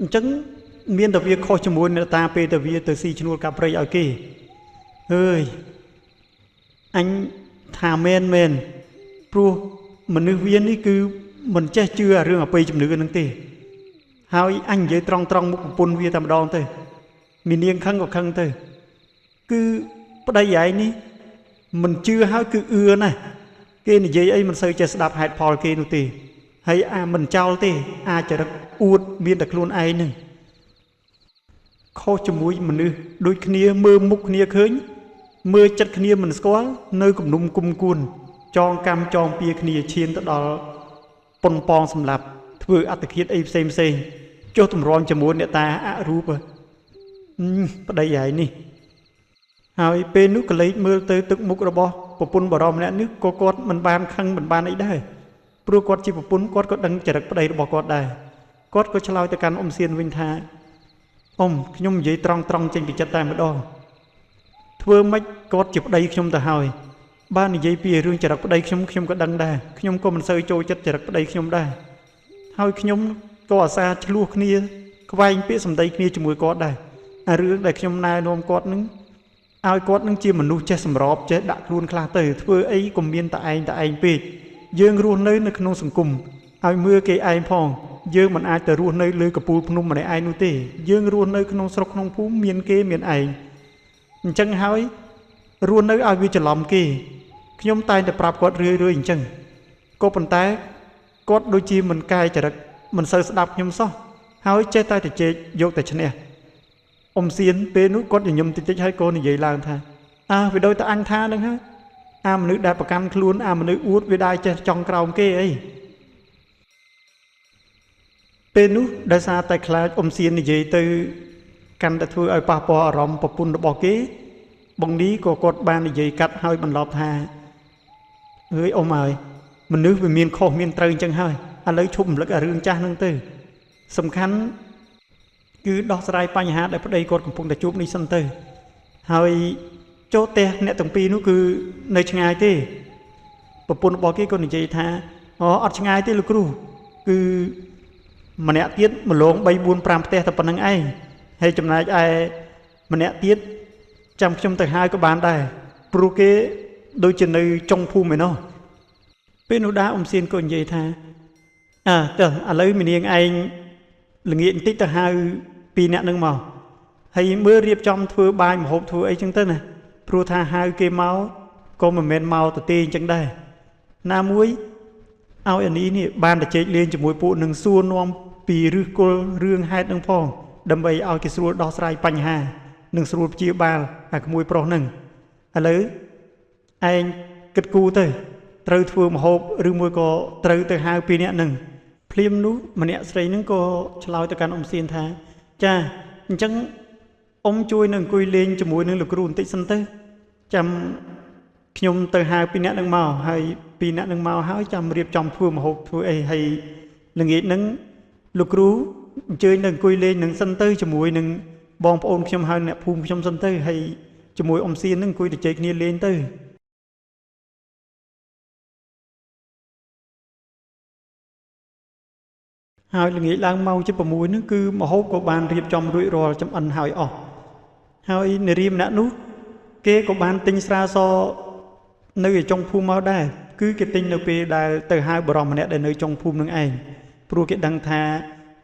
អញ្ចឹងមានតែវាខុសជាមួយអ្នកតាពេលតែវាទៅស៊ីឈ្នួលកាប់ព្រៃឲ្យគេអើយអញថាមែនមែនព្រោះមនុស្សវានេះគឺមិនចេះជឿអារឿងអបិយជំនឿនឹងទេហើយអញនិយាយត្រង់ត្រង់មុខប្រពន្ធវាតែម្ដងទៅមាននាងខឹងក៏ខឹងទៅគឺប្តីឯងនេះមិនជឿហើយគឺអឿណាស់គេនិយាយអីមិនសូវចេះស្ដាប់ហេតុផលគេនោះទេហើយអាមិនចោលទេអាចរិតអួតមានតែខ្លួនឯងនឹងខុសជាមួយមនុស្សដូចគ្នាមើលមុខគ្នាឃើញមើលចិត្តគ្នាមិនស្គាល់នៅគំនុំគុំគួនចងកម្មចងពៀគ្នាឈានទៅដល់ប៉ុនប៉ងសម្លាប់ធ្វើអត្តឃាតអីផ្សេងផ្សេងចុះទម្រាំជាមួយអ្នកតាអរូបប្តីឯងនេះហើយពេលនោះក៏លេចមើលទៅទឹកមុខរបស់ប្រពន្ធបរមម្នាក់នេះក៏គាត់មិនបានខឹងមិនបានអីដែរព្រោះគាត់ជាប្រពន្ធគាត់ក៏ដឹងចរិតប្តីរបស់គាត់ដែរគាត់ក៏ឆ្លើយទៅកាន់អ៊ំសៀនវិញថា អ៊ំខ្ញុំនិយាយត្រង់ត្រង់ចេញពីចិត្តតែម្ដងធ្វើម៉េចគាត់ជាប្តីខ្ញុំទៅហើយបើនិយាយពីរឿងចរិតប្តីខ្ញុំខ្ញុំក៏ដឹងដែរខ្ញុំក៏មិនសូវចូលចិត្តចរិតប្តីខ្ញុំដែរហើយខ្ញុំក៏អាសាឆ្លោះគ្នាខ្វែងពាក្យសម្ដីគ្នាជាមួយគាត់ដែរអារឿងដែលខ្ញុំណែនាំគាត់នឹងឲ្យគាត់នឹងជាមនុស្សចេះសម្របចេះដាក់ខ្លួនខ្លះទៅធ្វើអីកុំមានតែឯងតែឯងពេកយើងរស់នៅនៅក្នុងសង្គមឲ្យមើលគេឯងផងយើងមិនអាចទៅរស់នៅលើកំពូលភ្នំម្នាក់ឯងនោះទេយើងរស់នៅក្នុងស្រុកក្នុងភូមិមានគេមានឯងអញ្ចឹងហើយរស់នៅឲ្យវាច្រឡំគេខ្ញុំតែងតែប្រាប់គាត់រឿយៗអញ្ចឹងក៏ប៉ុន្តែគាត់ដូចជាមិនកែចរិតមិនសូវស្ដាប់ខ្ញុំសោះហើយចេះតែទៅជែកយកតែឈ្នះអ៊ំសៀនពេលនោះគាត់ញញឹមតិចតិចហើយក៏និយាយឡើងថាអើវាដូចតែអញថានឹងហើយអាមនុស្សដែលប្រកាន់ខ្លួនអាមនុស្សអួតវាដែរចេះចង់ក្រោមគេអីពេលនោះដោយសារតែខ្លាចអ៊ំសៀននិយាយទៅកាន់តែធ្វើឲ្យប៉ះពាល់អារម្មណ៍ប្រពន្ធរបស់គេបងនេះក៏គាត់បាននិយាយកាត់ហើយបន្លប់ថាអើយអ៊ំហើយមនុស្សវាមានខុសមានត្រូវអញ្ចឹងហើយឥឡូវឈប់រំលឹកអារឿងចាស់ហ្នឹងទៅសំខាន់គឺដោះស្រាយបញ្ហាដែលប្តីគាត់កំពុងតែជួបនេះសិនទៅហើយចូលផ្ទះអ្នកទាំងពីរនោះគឺនៅឆ្ងាយទេប្រពន្ធរបស់គេក៏និយាយថាអូអត់ឆ្ងាយទេលោកគ្រូគឺម្នាក់ទៀតម្លង3 4 5ផ្ទះតែប៉ុណ្្នឹងឯងហើយចំណែកឯម្នាក់ទៀតចាំខ្ញុំទៅហៅក៏បានដែរព្រោះគេដូចជានៅចុងភូមិឯណោះពេលនោះដែរអ៊ំសៀនក៏និយាយថាអើទៅឥឡូវមីនាងឯងល្ងាចបន្តិចទៅហៅពីរអ្នកនឹងមកហើយមើលរៀបចំធ្វើបាយម្ហូបធ្វើអីចឹងទៅណាព្រោះថាហៅគេមកក៏មិនមែនមកទៅទេអញ្ចឹងដែរណាមួយឲ្យអានេះនេះបានតែជែកលេងជាមួយពួកនឹងសួរនាំពីឫសគល់រឿងហេតុនឹងផងដើម្បីឲ្យគេស្រួលដោះស្រាយបញ្ហានិងស្រួលព្យាបាលអាក្មួយប្រុសនឹងឥឡូវឯងគិតគូរទៅត្រូវធ្វើម្ហូបឬមួយក៏ត្រូវទៅហៅពីរអ្នកនឹងភ្លាមនោះម្នាក់ស្រីនឹងក៏ឆ្លើយទៅកាន់អ៊ំសៀនថាចាអញ្ចឹងអ៊ំជួយនឹងអង្គុយលេងជាមួយនឹងលោកគ្រូបន្តិចសិនទៅចាំខ្ញុំទៅហៅពីរអ្នកនឹងមកហើយពីរអ្នកនឹងមកហើយចាំរៀបចំធ្វើម្ហូបធ្វើអីហើយល្ងាចនឹងលោកគ្រូអញ្ជើញនឹងអង្គុយលេងនឹងសិនទៅជាមួយនឹងបងប្អូនខ្ញុំហើយអ្នកភូមិខ្ញុំសិនទៅហើយជាមួយអ៊ំសៀននឹងអង្គុយទៅជែកគ្នាលេងទៅហើយល្ងាចឡើងម៉ោងជិត6ហ្នឹងគឺម្ហូបក៏បានរៀបចំរួចរាល់ចំអិនហើយអស់ហើយនារីម្នាក់នោះគេក៏បានទិញស្រាសនៅឯចុងភូមិមកដែរគឺគេទិញនៅពេលដែលទៅហៅបុរសម្នាក់ដែលនៅចុងភូមិនឹងឯងព្រោះគេដឹងថា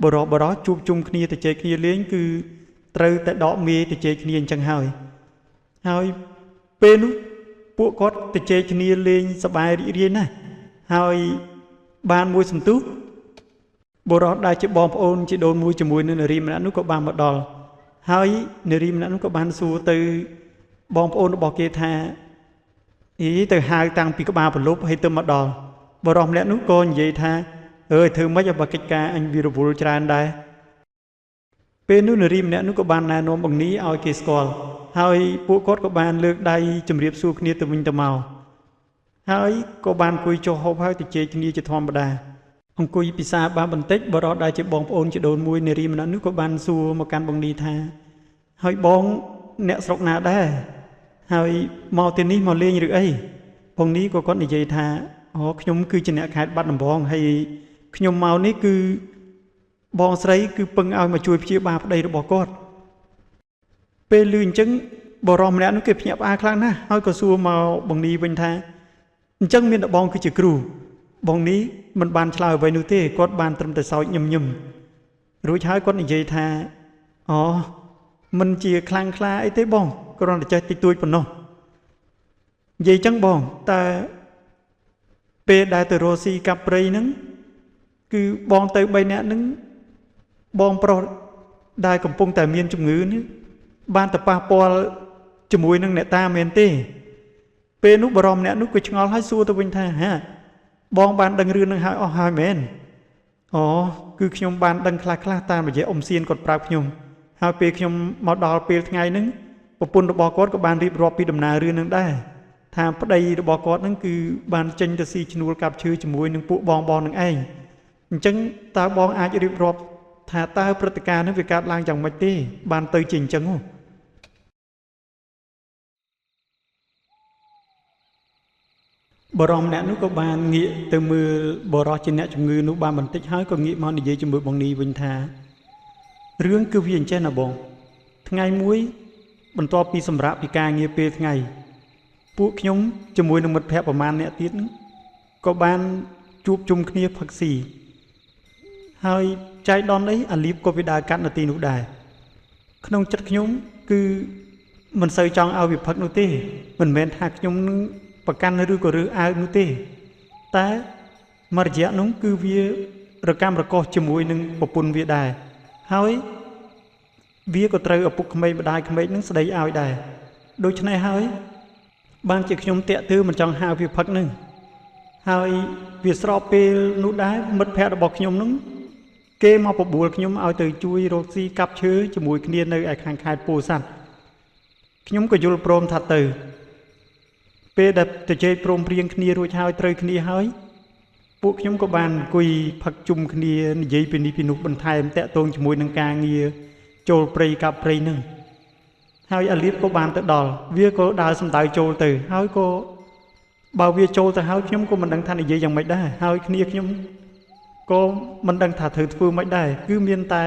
បុរសជួបជុំគ្នាទៅជែកគ្នាលេងគឺត្រូវតែដកមេទៅជែកគ្នាអញ្ចឹងហើយហើយពេលនោះពួកគាត់ទៅជែកគ្នាលេងសប្បាយរីករាយណាស់ហើយបានមួយសន្ទុះបុរសដែលជាបងប្អូនជាដូនមួយជាមួយនឹងនារីម្នាក់នោះក៏បានមកដល់ហើយនារីម្នាក់នោះក៏បានសួរទៅបងប្អូនរបស់គេថាអីទៅហៅតាំងពីក្បាលប្រលប់ហើយទៅមកដល់បុរសម្នាក់នោះក៏និយាយថាអើយធ្វើម៉េចឲ្យបើកិច្ចការអញវារវល់ច្រើនដែរពេលនោះនារីម្នាក់នោះក៏បានណែនាំបងនីឲ្យគេស្គាល់ហើយពួកគាត់ក៏បានលើកដៃជម្រាបសួរគ្នាទៅវិញទៅមកហើយក៏បានអង្គុយចុះហូបហើយទៅជែកគ្នាជាធម្មតាអង្គុយពិសាបានបន្តិចបុរសដែលជាបងប្អូនជាដូនមួយនារីម្នាក់នោះក៏បានសួរមកកាន់បងនីថាហើយបងអ្នកស្រុកណាដែរហើយមកទីនេះមកលេងឬអីបងនេះក៏គាត់និយាយថាអូខ្ញុំគឺជាអ្នកខេត្តបាត់ដំបងហើយខ្ញុំមកនេះគឺបងស្រីគឺពឹងឲ្យមកជួយព្យាបាលប្តីរបស់គាត់ពេលឮអញ្ចឹងបុរសម្នាក់នោះគេភ្ញាក់ផ្អើលខ្លាំងណាស់ហើយក៏សួរមកបងនេះវិញថាអញ្ចឹងមានតែបងគឺជាគ្រូបងនេះមិនបានឆ្លើយអ្វីនោះទេគាត់បានត្រឹមតែសើចញឹមញឹមរួចហើយគាត់និយាយថាអូមិនជាខ្លាំងក្លាអីទេបងគ្រាន់តែចេះតិចតួចប៉ុណ្ណោះនិយាយចឹងបងតែពេលដែលទៅរកស៊ីកាប់ព្រៃហ្នឹងគឺបងទៅ3នាក់ហ្នឹងបងប្រុសដែលកំពុងតែមានជំងឺនេះបានទៅប៉ះពាល់ជាមួយនឹងអ្នកតាមែនទេពេលនោះបរមអ្នកនោះក៏ឆ្ងល់ហើយសួរទៅវិញថាហាបងបានដឹងរឿងនឹងហើយអស់ហើយមែនអូគឺខ្ញុំបានដឹងខ្លះខ្លះតាមរយៈអ៊ំសៀនគាត់ប្រាប់ខ្ញុំហើយពេលខ្ញុំមកដល់ពេលថ្ងៃហ្នឹងប្រពន្ធរបស់គាត់ក៏បានរៀបរាប់ពីដំណើររឿងនឹងដែរថាប្តីរបស់គាត់ហ្នឹងគឺបានចេញទៅស៊ីឈ្នួលកាប់ឈើជាមួយនឹងពួកបងបងនឹងឯងអញ្ចឹងតើបងអាចរៀបរាប់ ថាតើព្រឹត្តិការណ៍នេះវាកើតឡើងយ៉ាងម៉េចទេបានទៅជាអញ្ចឹងហ៎ បុរសម្នាក់នោះក៏បានងាកទៅមើលបុរសជាអ្នកជំងឺនោះបានបន្តិចហើយក៏ងាកមកនិយាយជាមួយបងនីវិញថារឿងគឺវាអញ្ចេះណាបងថ្ងៃមួយបន្ទាប់ពីសម្រាកពីការងារពេលថ្ងៃពួកខ្ញុំជាមួយនឹងមិត្តភ័ក្តិប្រមាណអ្នកទៀតហ្នឹងក៏បានជួបជុំគ្នាផឹកស៊ីហើយចៃដន្យអីអាលៀបក៏វាដើរកាត់នៅទីនោះដែរក្នុងចិត្តខ្ញុំគឺមិនសូវចង់ឲ្យវាផឹកនោះទេមិនមែនថាខ្ញុំនឹងប្រកាន់ឬក៏រើសអើងនោះទេតែមួយរយៈនោះគឺវារកាំរកុសជាមួយនឹងប្រពន្ធវាដែរហើយវាក៏ត្រូវឪពុកក្មេកម្ដាយក្មេកនឹងស្ដីឲ្យដែរដូច្នេះហើយបានជាខ្ញុំតាក់ទើមិនចង់ហៅវាផឹកនឹងហើយវាស្របពេលនោះដែរមិត្តភ័ក្តិរបស់ខ្ញុំនឹងគេមកបបួលខ្ញុំឲ្យទៅជួយរកស៊ីកាប់ឈើជាមួយគ្នានៅឯខាងខេត្តពោធិ៍សាត់ខ្ញុំក៏យល់ព្រមថាទៅពេលដែលទៅជែកព្រមព្រៀងគ្នារួចហើយត្រូវគ្នាហើយពួកខ្ញុំក៏បានអង្គុយផឹកជុំគ្នានិយាយពីនេះពីនោះបន្ថែមតាក់ទងជាមួយនឹងការងារចូលព្រៃកាប់ព្រៃនឹងហើយអាលៀបក៏បានទៅដល់វាក៏ដើរសំដៅចូលទៅហើយក៏បើវាចូលទៅហើយខ្ញុំក៏មិនដឹងថានិយាយយ៉ាងម៉េចដែរហើយគ្នាខ្ញុំក៏មិនដឹងថាត្រូវធ្វើម៉េចដែរគឺមានតែ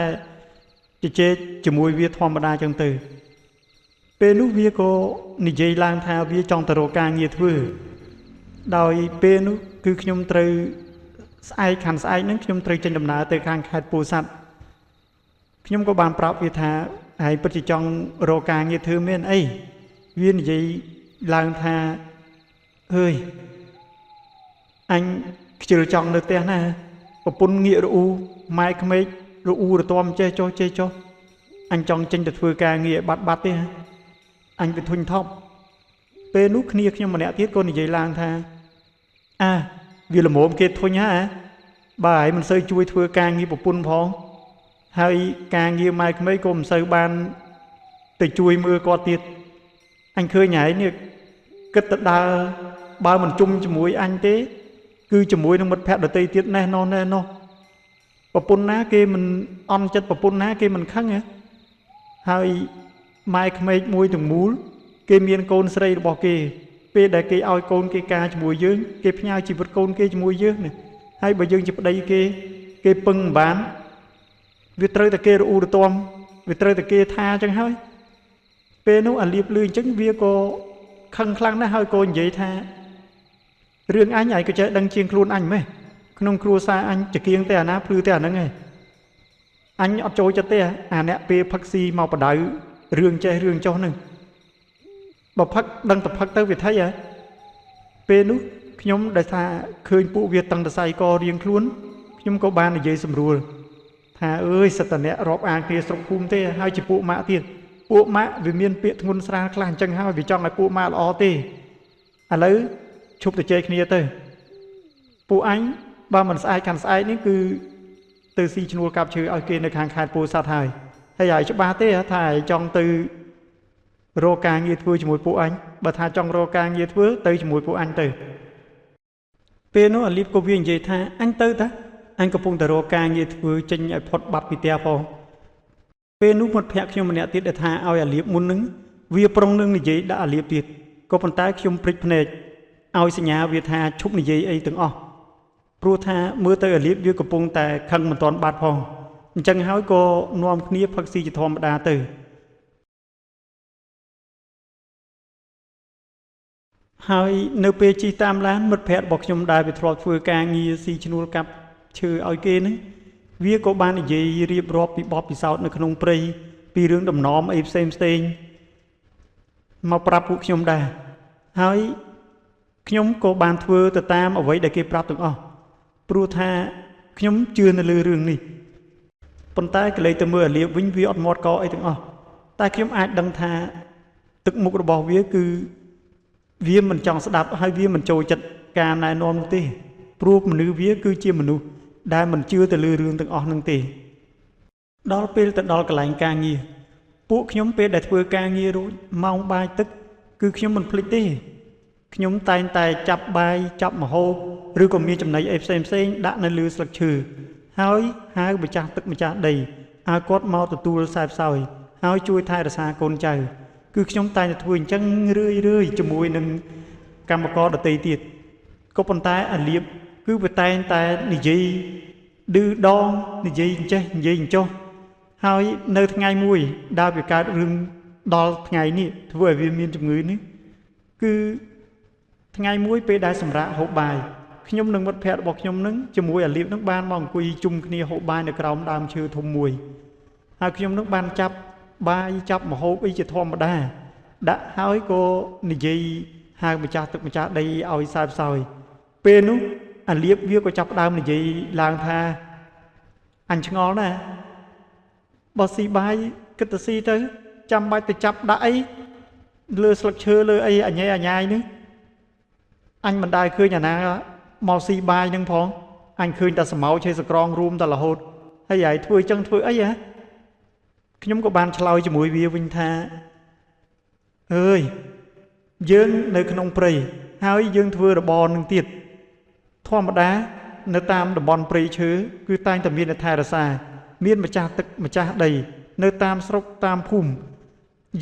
ជជែកជាមួយវាធម្មតាចឹងទៅពេលនោះវាក៏និយាយឡើងថាវាចង់ទៅរកការងារធ្វើដោយពេលនោះគឺខ្ញុំត្រូវស្អែកខាងស្អែកហ្នឹងខ្ញុំត្រូវចេញដំណើរទៅខាងខេត្តពោធិ៍សាត់ខ្ញុំក៏បានប្រាប់វាថាឯងពិតជាចង់រកការងារធ្វើមែនអីវានិយាយឡើងថាអើយអញខ្ជិលចង់នៅផ្ទះណាប្រពន្ធងាករអ៊ូម៉ែក្មេករអ៊ូរទាំចេះចុះចេះចុះអញចង់ចេញទៅធ្វើការងារឲ្យបាត់បាត់ទេអញវាធុញថប់ពេលនោះគ្នាខ្ញុំម្នាក់ទៀតក៏និយាយឡើងថាអាវាល្មមគេធុញហ่าបើឯងមិនសូវជួយធ្វើការងារប្រពន្ធផងហើយការងារម៉ែក្មេកក៏មិនសូវបានទៅជួយមើលគាត់ទៀតអញឃើញឯងនេះគិតទៅដើរបើមិនជុំជាមួយអញទេគឺជាមួយនឹងមិត្តភក្តិដទៃទៀតណេះណោះណេះណោះប្រពន្ធណាគេមិនអន់ចិត្តប្រពន្ធណាគេមិនខឹងហ៎ហើយម៉ែក្មេកមួយទាំងមូលគេមានកូនស្រីរបស់គេពេលដែលគេឲ្យកូនគេការជាមួយយើងគេផ្ញើជីវិតកូនគេជាមួយយើងនេះហើយបើយើងជាប្តីគេគេពឹងមិនបានវាត្រូវតែគេរអ៊ូរទាំវាត្រូវតែគេថាអញ្ចឹងហើយពេលនោះអាលៀបលឺអញ្ចឹងវាក៏ខឹងខ្លាំងណាស់ហើយក៏និយាយថារឿងអញឯងក៏ចេះដឹងជាងខ្លួនអញម៉េះក្នុងគ្រួសារអញចង្គៀងតែអាណាភ្លឺតែអាហ្នឹងឯងអញអត់ចូលចិត្តទេអាអ្នកពេលផឹកស៊ីមកបដៅរឿងចេះរឿងចុះហ្នឹងបើផឹកដឹងតែផឹកទៅវាថៃហ៎ពេលនោះខ្ញុំដែលថាឃើញពួកវាតឹងតសៃករៀងខ្លួនខ្ញុំក៏បាននិយាយសម្រួលថាអើយសិតតអ្នករាប់អានគ្នាស្រុកភូមិទេហើយជាពួកម៉ាក់ទៀតពួកម៉ាក់វាមានពាក្យធ្ងន់ស្រាលខ្លះអញ្ចឹងហើយវាចង់ឲ្យពួកម៉ាក់ល្អទេឥឡូវឈប់ទៅជែកគ្នាទៅពួកអញបើមិនស្អែកកាន់ស្អែកនេះគឺទៅស៊ីឈ្នួលកាប់ឈើឲ្យគេនៅខាងខេត្តពោធិ៍សាត់ហើយហើយឲ្យច្បាស់ទេថាឲ្យចង់ទៅរកការងារធ្វើជាមួយពួកអញបើថាចង់រកការងារធ្វើទៅជាមួយពួកអញទៅពេលនោះអាលីបក៏វានិយាយថាអញទៅតាអញកំពុងតែរកការងារធ្វើចេញឲ្យផុតបាត់ពីផ្ទះផងពេលនោះមិត្តភក្តិខ្ញុំម្នាក់ទៀតដែលថាឲ្យអាលៀបមុននឹងវាប្រុងនឹងនិយាយដាក់អាលៀបទៀតក៏ប៉ុន្តែខ្ញុំព្រិចភ្នែកឲ្យសញ្ញាវាថាឈប់និយាយអីទាំងអស់ព្រោះថាមើលទៅអាលៀបវាកំពុងតែខឹងមិនទាន់បាត់ផងអញ្ចឹងហើយក៏នាំគ្នាផឹកស៊ីជាធម្មតាទៅហើយនៅពេលជិះតាមឡានមិត្តភ័ក្តិរបស់ខ្ញុំដែលវាធ្លាប់ធ្វើការងារស៊ីឈ្នួលកាប់ឈើឲ្យគេហ្នឹងវាក៏បាននិយាយរៀបរាប់ពីបទពិសោធន៍នៅក្នុងព្រៃពីរឿងដំណំអីផ្សេងផ្សេងមកប្រាប់ពួកខ្ញុំដែរហើយខ្ញុំក៏បានធ្វើទៅតាមអ្វីដែលគេប្រាប់ទាំងអស់ព្រោះថាខ្ញុំជឿនៅលើរឿងនេះប៉ុន្តែក៏លេចទៅមើលអាលៀបវិញវាអត់មាត់កអីទាំងអស់តែខ្ញុំអាចដឹងថាទឹកមុខរបស់វាគឺវាមិនចង់ស្ដាប់ហើយវាមិនចូលចិត្តការណែនាំនោះទេព្រោះមនុស្សវាគឺជាមនុស្សដែលមិនជឿទៅលើរឿងទាំងអស់នឹងទេដល់ពេលទៅដល់កន្លែងការងារពួកខ្ញុំពេលដែលធ្វើការងាររួចម៉ោងបាយទឹកគឺខ្ញុំមិនភ្លេចទេខ្ញុំតែងតែចាប់បាយចាប់ម្ហូបឬក៏មានចំណីអីផ្សេងផ្សេងដាក់នៅលើស្លឹកឈើ ហើយហៅម្ចាស់ទឹកម្ចាស់ដីឲ្យគាត់មកទទួលខ្សែផ្សោយហើយជួយថែរក្សាកូនចៅគឺខ្ញុំតែងតែធ្វើអញ្ចឹងរឿយរឿយជាមួយនឹងកម្មករដទៃទៀតក៏ប៉ុន្តែអាលៀបគឺវាតែងតែនិយាយឌឺដងនិយាយអញ្ចេះនិយាយអញ្ចោះហើយនៅថ្ងៃមួយដែលវាកើតរឿងដល់ថ្ងៃនេះធ្វើឲ្យវាមានជំងឺនេះគឺថ្ងៃមួយពេលដែលសម្រាកហូបបាយខ្ញុំនិងមិត្តភ័ក្តិរបស់ខ្ញុំនឹងជាមួយអាលៀបនឹងបានមកអង្គុយជុំគ្នាហូបបាយនៅក្រោមដើមឈើធំមួយហើយខ្ញុំនឹងបានចាប់បាយចាប់ម្ហូបអីជាធម្មតាដាក់ហើយក៏និយាយហៅម្ចាស់ទឹកម្ចាស់ដីឲ្យសើបសោយពេលនោះអាលៀបវាក៏ចាប់ដើមនិយាយឡើងថាអញឆ្ងល់ណាស់បើស៊ីបាយគិតទៅស៊ីទៅចាំបាច់ទៅចាប់ដាក់អីលើស្លឹកឈើលើអីអញ៉ៃអញ៉ាយនេះអញមិនដែលឃើញអាណាមកស៊ីបាយនឹងផងអញឃើញតែសម្ោចហើយសក្រងរួមតែរហូតហើយឯងធ្វើចឹងធ្វើអីហ៎ខ្ញុំក៏បានឆ្លើយជាមួយវាវិញថាអើយយើងនៅក្នុងព្រៃហើយយើងធ្វើរបរនឹងទៀតធម្មតានៅតាមតំបន់ព្រៃឈើគឺតែងតែមានអ្នកថែរក្សាមានម្ចាស់ទឹកម្ចាស់ដីនៅតាមស្រុកតាមភូមិ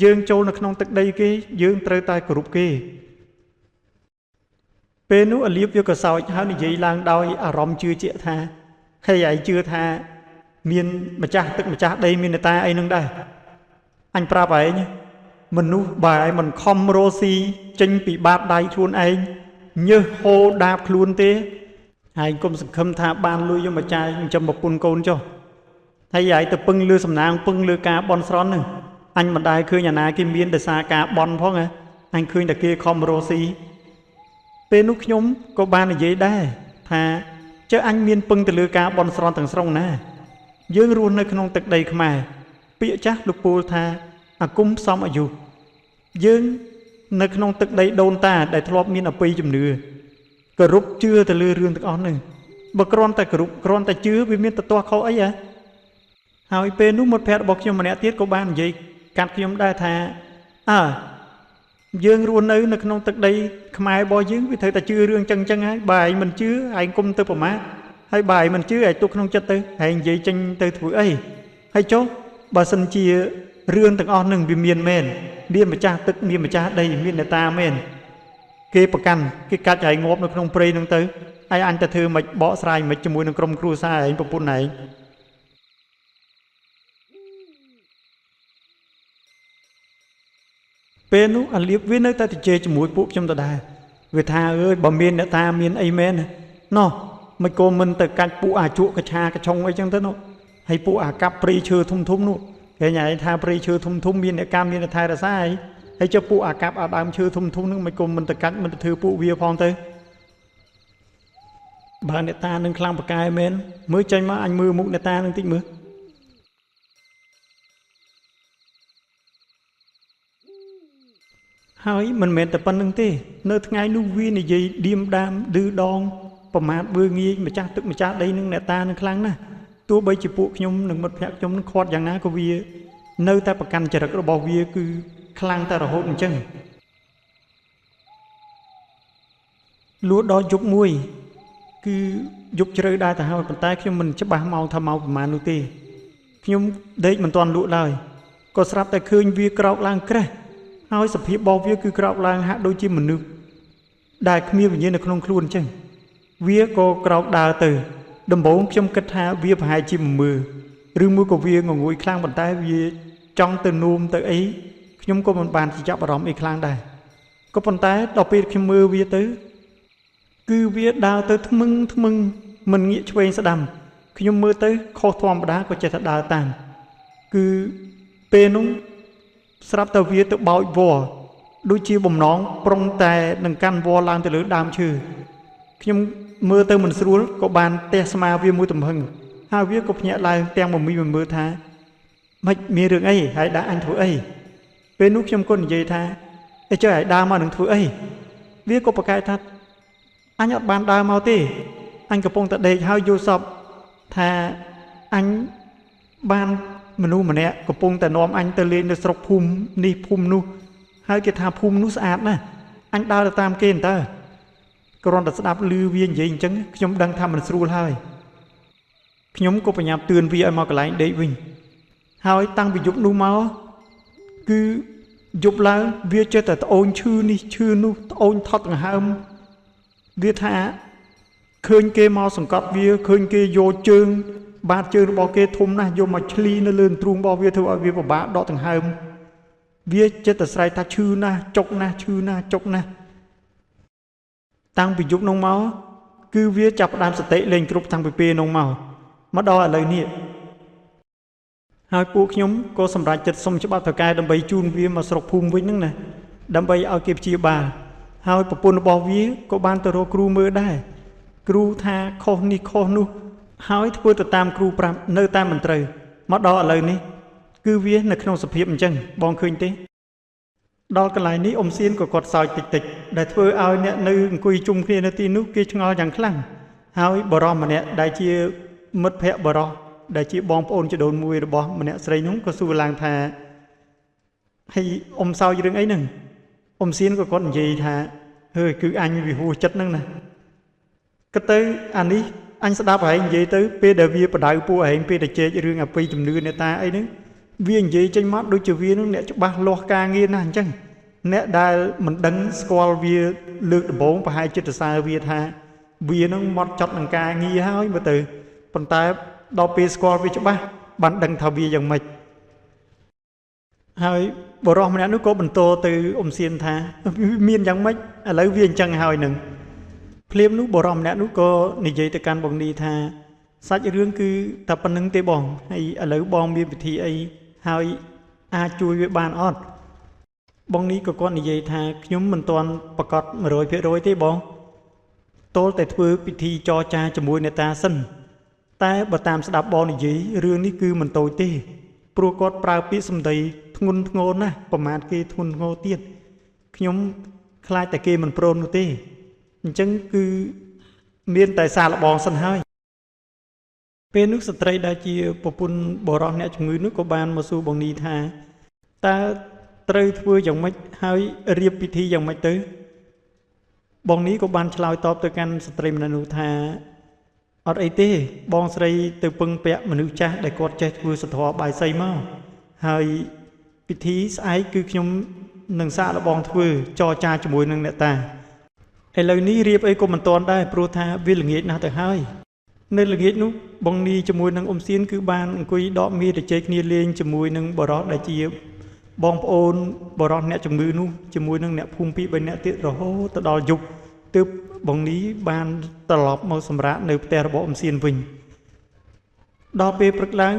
យើងចូលនៅក្នុងទឹកដីគេយើងត្រូវតែគោរពគេពេលនោះអាលៀបវាក៏សោចហើយនិយាយឡើងដោយអារម្មណ៍ជឿជាក់ថាហើយឯងជឿថាមានម្ចាស់ទឹកម្ចាស់ដីមានអ្នកតាអីនឹងដែរអញប្រាប់ឯងមនុស្សបើឯងមិនខំរស់ស៊ីចេញពីបាតដៃខ្លួនឯងញើសហូរដាបខ្លួនទេឯងគុំសង្ឃឹមថាបានលុយយកមកចាយចិញ្ចឹមប្រពន្ធកូនចុះហើយឯងទៅពឹងលើសំណាងពឹងលើការបន់ស្រន់នឹងអញមិនដែលឃើញអាណាគេមានដោយសារការបន់ផងហ៎អញឃើញតែគេខំរស់ស៊ីពេលនោះខ្ញុំក៏បាននិយាយដែរថាចើអញមានពឹងទៅលើការបន់ស្រន់ទាំងស្រុងណាយើងរស់នៅក្នុងទឹកដីខ្មែរពាក្យចាស់លោកពូលថាអាគមផ្សំអាយុយើងនៅក្នុងទឹកដីដូនតាដែលធ្លាប់មានអបិយជំនឿគោរពជឿទៅលើរឿងទាំងអស់នេះបើគ្រាន់តែគោរពគ្រាន់តែជឿវាមានតទាស់ខុសអីហ៎ហើយពេលនោះមិត្តភ័ក្តិរបស់ខ្ញុំម្នាក់ទៀតក៏បាននិយាយកាត់ខ្ញុំដែរថាអើយើងរស់នៅក្នុងទឹកដីខ្មែររបស់យើងវាត្រូវតែជឿរឿងចឹងចឹងហើយបើឯងមិនជឿឯងគុំទៅប្រមាថហើយបើឯងមិនជឿឯងទុកក្នុងចិត្តទៅឯងនិយាយចេញទៅធ្វើអីហើយចុះបើសិនជារឿងទាំងអស់នឹងវាមានមែនមានម្ចាស់ទឹកមានម្ចាស់ដីមានអ្នកតាមែនគេប្រកាន់គេកាច់ឯងងាប់នៅក្នុងព្រៃនឹងទៅហើយអញទៅធ្វើមិនបកស្រាយមិនជាមួយនឹងក្រុមគ្រួសារឯងប្រពន្ធឯងពេលនោះអាលៀបវានៅតែទៅជេរជាមួយពួកខ្ញុំដដែលវាថាអើយបើមានអ្នកតាមានអីមែនណោះមិនក៏មិនទៅកាច់ពួកអាជក់កឆាកឆុងអីចឹងទៅនោះហើយពួកអាកាប់ព្រៃឈើធំធំនោះគេញ៉ៃថាព្រៃឈើធំធំមានអ្នកកម្មមានអ្នកថែរក្សាអីហើយចុះពួកអាកាប់អាដើមឈើធំធំហ្នឹងមិនក៏មិនទៅកាច់មិនទៅធ្វើពួកវាផងទៅបើអ្នកតានឹងខ្លាំងប្រកែមែនមើលចេញមកអញមើលមុខអ្នកតានឹងតិចមើលហើយមិនមែនតែប៉ុណ្្នឹងទេនៅថ្ងៃនោះវានិយាយឌៀមដាមឌឺដងប្រមាថវើងាយម្ចាស់ទឹកម្ចាស់ដីនឹងអ្នកតានឹងខ្លាំងណាស់ទោះបីជាពួកខ្ញុំនិងមិត្តភ័ក្តិខ្ញុំនឹងខាត់យ៉ាងណាក៏វានៅតែប្រកាន់ចរិតរបស់វាគឺខ្លាំងតែរហូតអញ្ចឹងលួដល់យប់មួយគឺយប់ជ្រៅដែរទៅហើយប៉ុន្តែខ្ញុំមិនច្បាស់ម៉ោងថាម៉ោងប្រហែលនោះទេខ្ញុំដេកមិនទាន់លក់ឡើយក៏ស្រាប់តែឃើញវាក្រោកឡើងក្រេះហើយសភាពរបស់វាគឺក្រោកឡើងហាក់ដូចជាមនុស្សដែលគ្មានវិញ្ញាណនៅក្នុងខ្លួនអញ្ចឹងវាក៏ក្រោកដើរទៅដំបូងខ្ញុំគិតថាវាប្រហែលជាមើឬមួយក៏វាងងុយខ្លាំងប៉ុន្តែវាចង់ទៅនួមទៅអីខ្ញុំក៏មិនបានចាប់អារម្មណ៍អីខ្លាំងដែរក៏ប៉ុន្តែដល់ពេលខ្ញុំមើលវាទៅគឺវាដើរទៅថ្មឹងថ្មឹងមិនងាកឆ្វេងស្ដាំខ្ញុំមើលទៅខុសធម្មតាក៏ចេះតែដើរតាមគឺពេលនោះស្រាប់តែវាទៅបោចវល្លិដូចជាបំណងប្រុងតែនឹងកាន់វល្លិឡើងទៅលើដើមឈើខ្ញុំមើលទៅមិនស្រួលក៏បានទះស្មាវាមួយទំហឹងហើយវាក៏ភ្ញាក់ឡើងទាំងមមីមមើលថាម៉េចមានរឿងអីហើយដាក់អញធ្វើអីពេលនោះខ្ញុំក៏និយាយថាអីចុះឲ្យដើរមកនឹងធ្វើអីវាក៏ប្រកែកថាអញអត់បានដើរមកទេអញកំពុងតែដេកហើយយល់សពថាអញបានមនុស្សម្នាក់កំពុងតែនាំអញទៅលេងនៅស្រុកភូមិនេះភូមិនោះហើយគេថាភូមិនោះស្អាតណាស់អញដើរទៅតាមគេតើគ្រាន់តែស្ដាប់ឮវានិយាយអញ្ចឹងខ្ញុំដឹងថាមិនស្រួលហើយ ខ្ញុំក៏ប្រញាប់ទឿនវាឲ្យមកកន្លែងដេកវិញហើយតាំងពីយប់នោះមកគឺយប់ឡើងវាចេះតែត្អូញឈឺនេះឈឺនោះត្អូញថត់ដង្ហើមវាថាឃើញគេមកសង្កត់វាឃើញគេយកជើងបាតជើងរបស់គេធំណាស់យកមកឆ្លីនៅលើទ្រូងរបស់វាធ្វើឲ្យវាពិបាកដកដង្ហើមវាចិត្តតែស្រែកថាឈឺណាស់ចុកណាស់ឈឺណាស់ចុកណាស់តាំងពីយប់នោះមកគឺវាចាប់ផ្ដើមសតិលេងគ្រប់តាំងពីពេលនោះមកមកដល់ឥឡូវនេះហើយពួកខ្ញុំក៏សម្រេចចិត្តសុំច្បាប់ថៅកែដើម្បីជូនវាមកស្រុកភូមិវិញហ្នឹងណាដើម្បីឲ្យគេព្យាបាលហើយប្រពន្ធរបស់វាក៏បានទៅរកគ្រូមើលដែរគ្រូថាខុសនេះខុសនោះហើយធ្វើទៅតាមគ្រូប្រាប់នៅតែមិនត្រូវមកដល់ឥឡូវនេះគឺវានៅក្នុងសភាពអញ្ចឹងបងឃើញទេដល់កន្លែងនេះអ៊ំសៀនក៏គាត់សើចតិចតិចដែលធ្វើឲ្យអ្នកនៅអង្គុយជុំគ្នានៅទីនោះគេឆ្ងល់យ៉ាងខ្លាំងហើយបរិសម្នាក់ដែលជាមិត្តភ័ក្តិបរិសដែលជាបងប្អូនជីដូនមួយរបស់ម្នាក់ស្រីនោះក៏សួរឡើងថាហើយអ៊ំសើចរឿងអីហ្នឹងអ៊ំសៀនក៏គាត់និយាយថាហើយគឺអញវាហួសចិត្តហ្នឹងណាគិតទៅអានេះអញស្ដាប់ឯងនិយាយទៅពេលដែលវាបដៅពួកឯងពេលដែលជែករឿងអបិយជំនឿអ្នកតាអីហ្នឹងវានិយាយចេញមកដូចជាវានឹងអ្នកច្បាស់លាស់ការងារណាស់អញ្ចឹងអ្នកដែលមិនដឹងស្គាល់វាលើកដំបូងប្រហែលចិត្តសើវាថាវានឹងមកចត់នឹងការងារហើយមើលទៅប៉ុន្តែដល់ពេលស្គាល់វាច្បាស់បានដឹងថាវាយ៉ាងម៉េចហើយបរិសម្នាក់នោះក៏បន្តទៅអ៊ំសៀនថាមានយ៉ាងម៉េចឥឡូវវាអញ្ចឹងហើយនឹងភ្លាមនោះបរិសម្នាក់នោះក៏និយាយទៅកាន់បងនីថាសាច់រឿងគឺតែប៉ុណ្្នឹងទេបងហើយឥឡូវបងមានវិធីអីហើយអាចជួយវាបានអត់បងនេះក៏គាត់និយាយថាខ្ញុំមិនទាន់ប្រកាស100%ទេបងទល់តែធ្វើពិធីចរចាជាមួយអ្នកតាសិនតែបើតាមស្ដាប់បងនិយាយរឿងនេះគឺមិនតូចទេព្រោះគាត់ប្រើពាក្យសម្ដីធ្ងន់ធ្ងរណាស់ប្រមាថគេធ្ងន់ធ្ងរទៀតខ្ញុំខ្លាចតែគេមិនព្រមនោះទេអញ្ចឹងគឺមានតែសារលបងសិនហើយពេលនោះស្ត្រីដែលជាប្រពន្ធបរិសអ្នកជំងឺនោះក៏បានមកសួរបងនីថាតើត្រូវធ្វើយ៉ាងម៉េចហើយរៀបពិធីយ៉ាងម៉េចទៅបងនីក៏បានឆ្លើយតបទៅកាន់ស្ត្រីម្នាក់នោះថាអត់អីទេបងស្រីទៅពឹងពាក់មនុស្សចាស់ដែលគាត់ចេះធ្វើសធរបាយសីមកហើយពិធីស្អែកគឺខ្ញុំនឹងសាកល្បងធ្វើចរចាជាមួយនឹងអ្នកតាឥឡូវនេះរៀបអីក៏មិនទាន់ដែរព្រោះថាវាល្ងាចណាស់ទៅហើយនៅល្ងាចនោះបងនីជាមួយនឹងអ៊ំសៀនគឺបានអង្គុយដកមាទៅជែកគ្នាលេងជាមួយនឹងបរិសដែលជាបងប្អូនបរិសអ្នកជំងឺនោះជាមួយនឹងអ្នកភូមិ2 3នាក់ទៀតរហូតទៅដល់យប់ទើបបងនីបានត្រឡប់មកសម្រាកនៅផ្ទះរបស់អ៊ំសៀនវិញដល់ពេលព្រឹកឡើង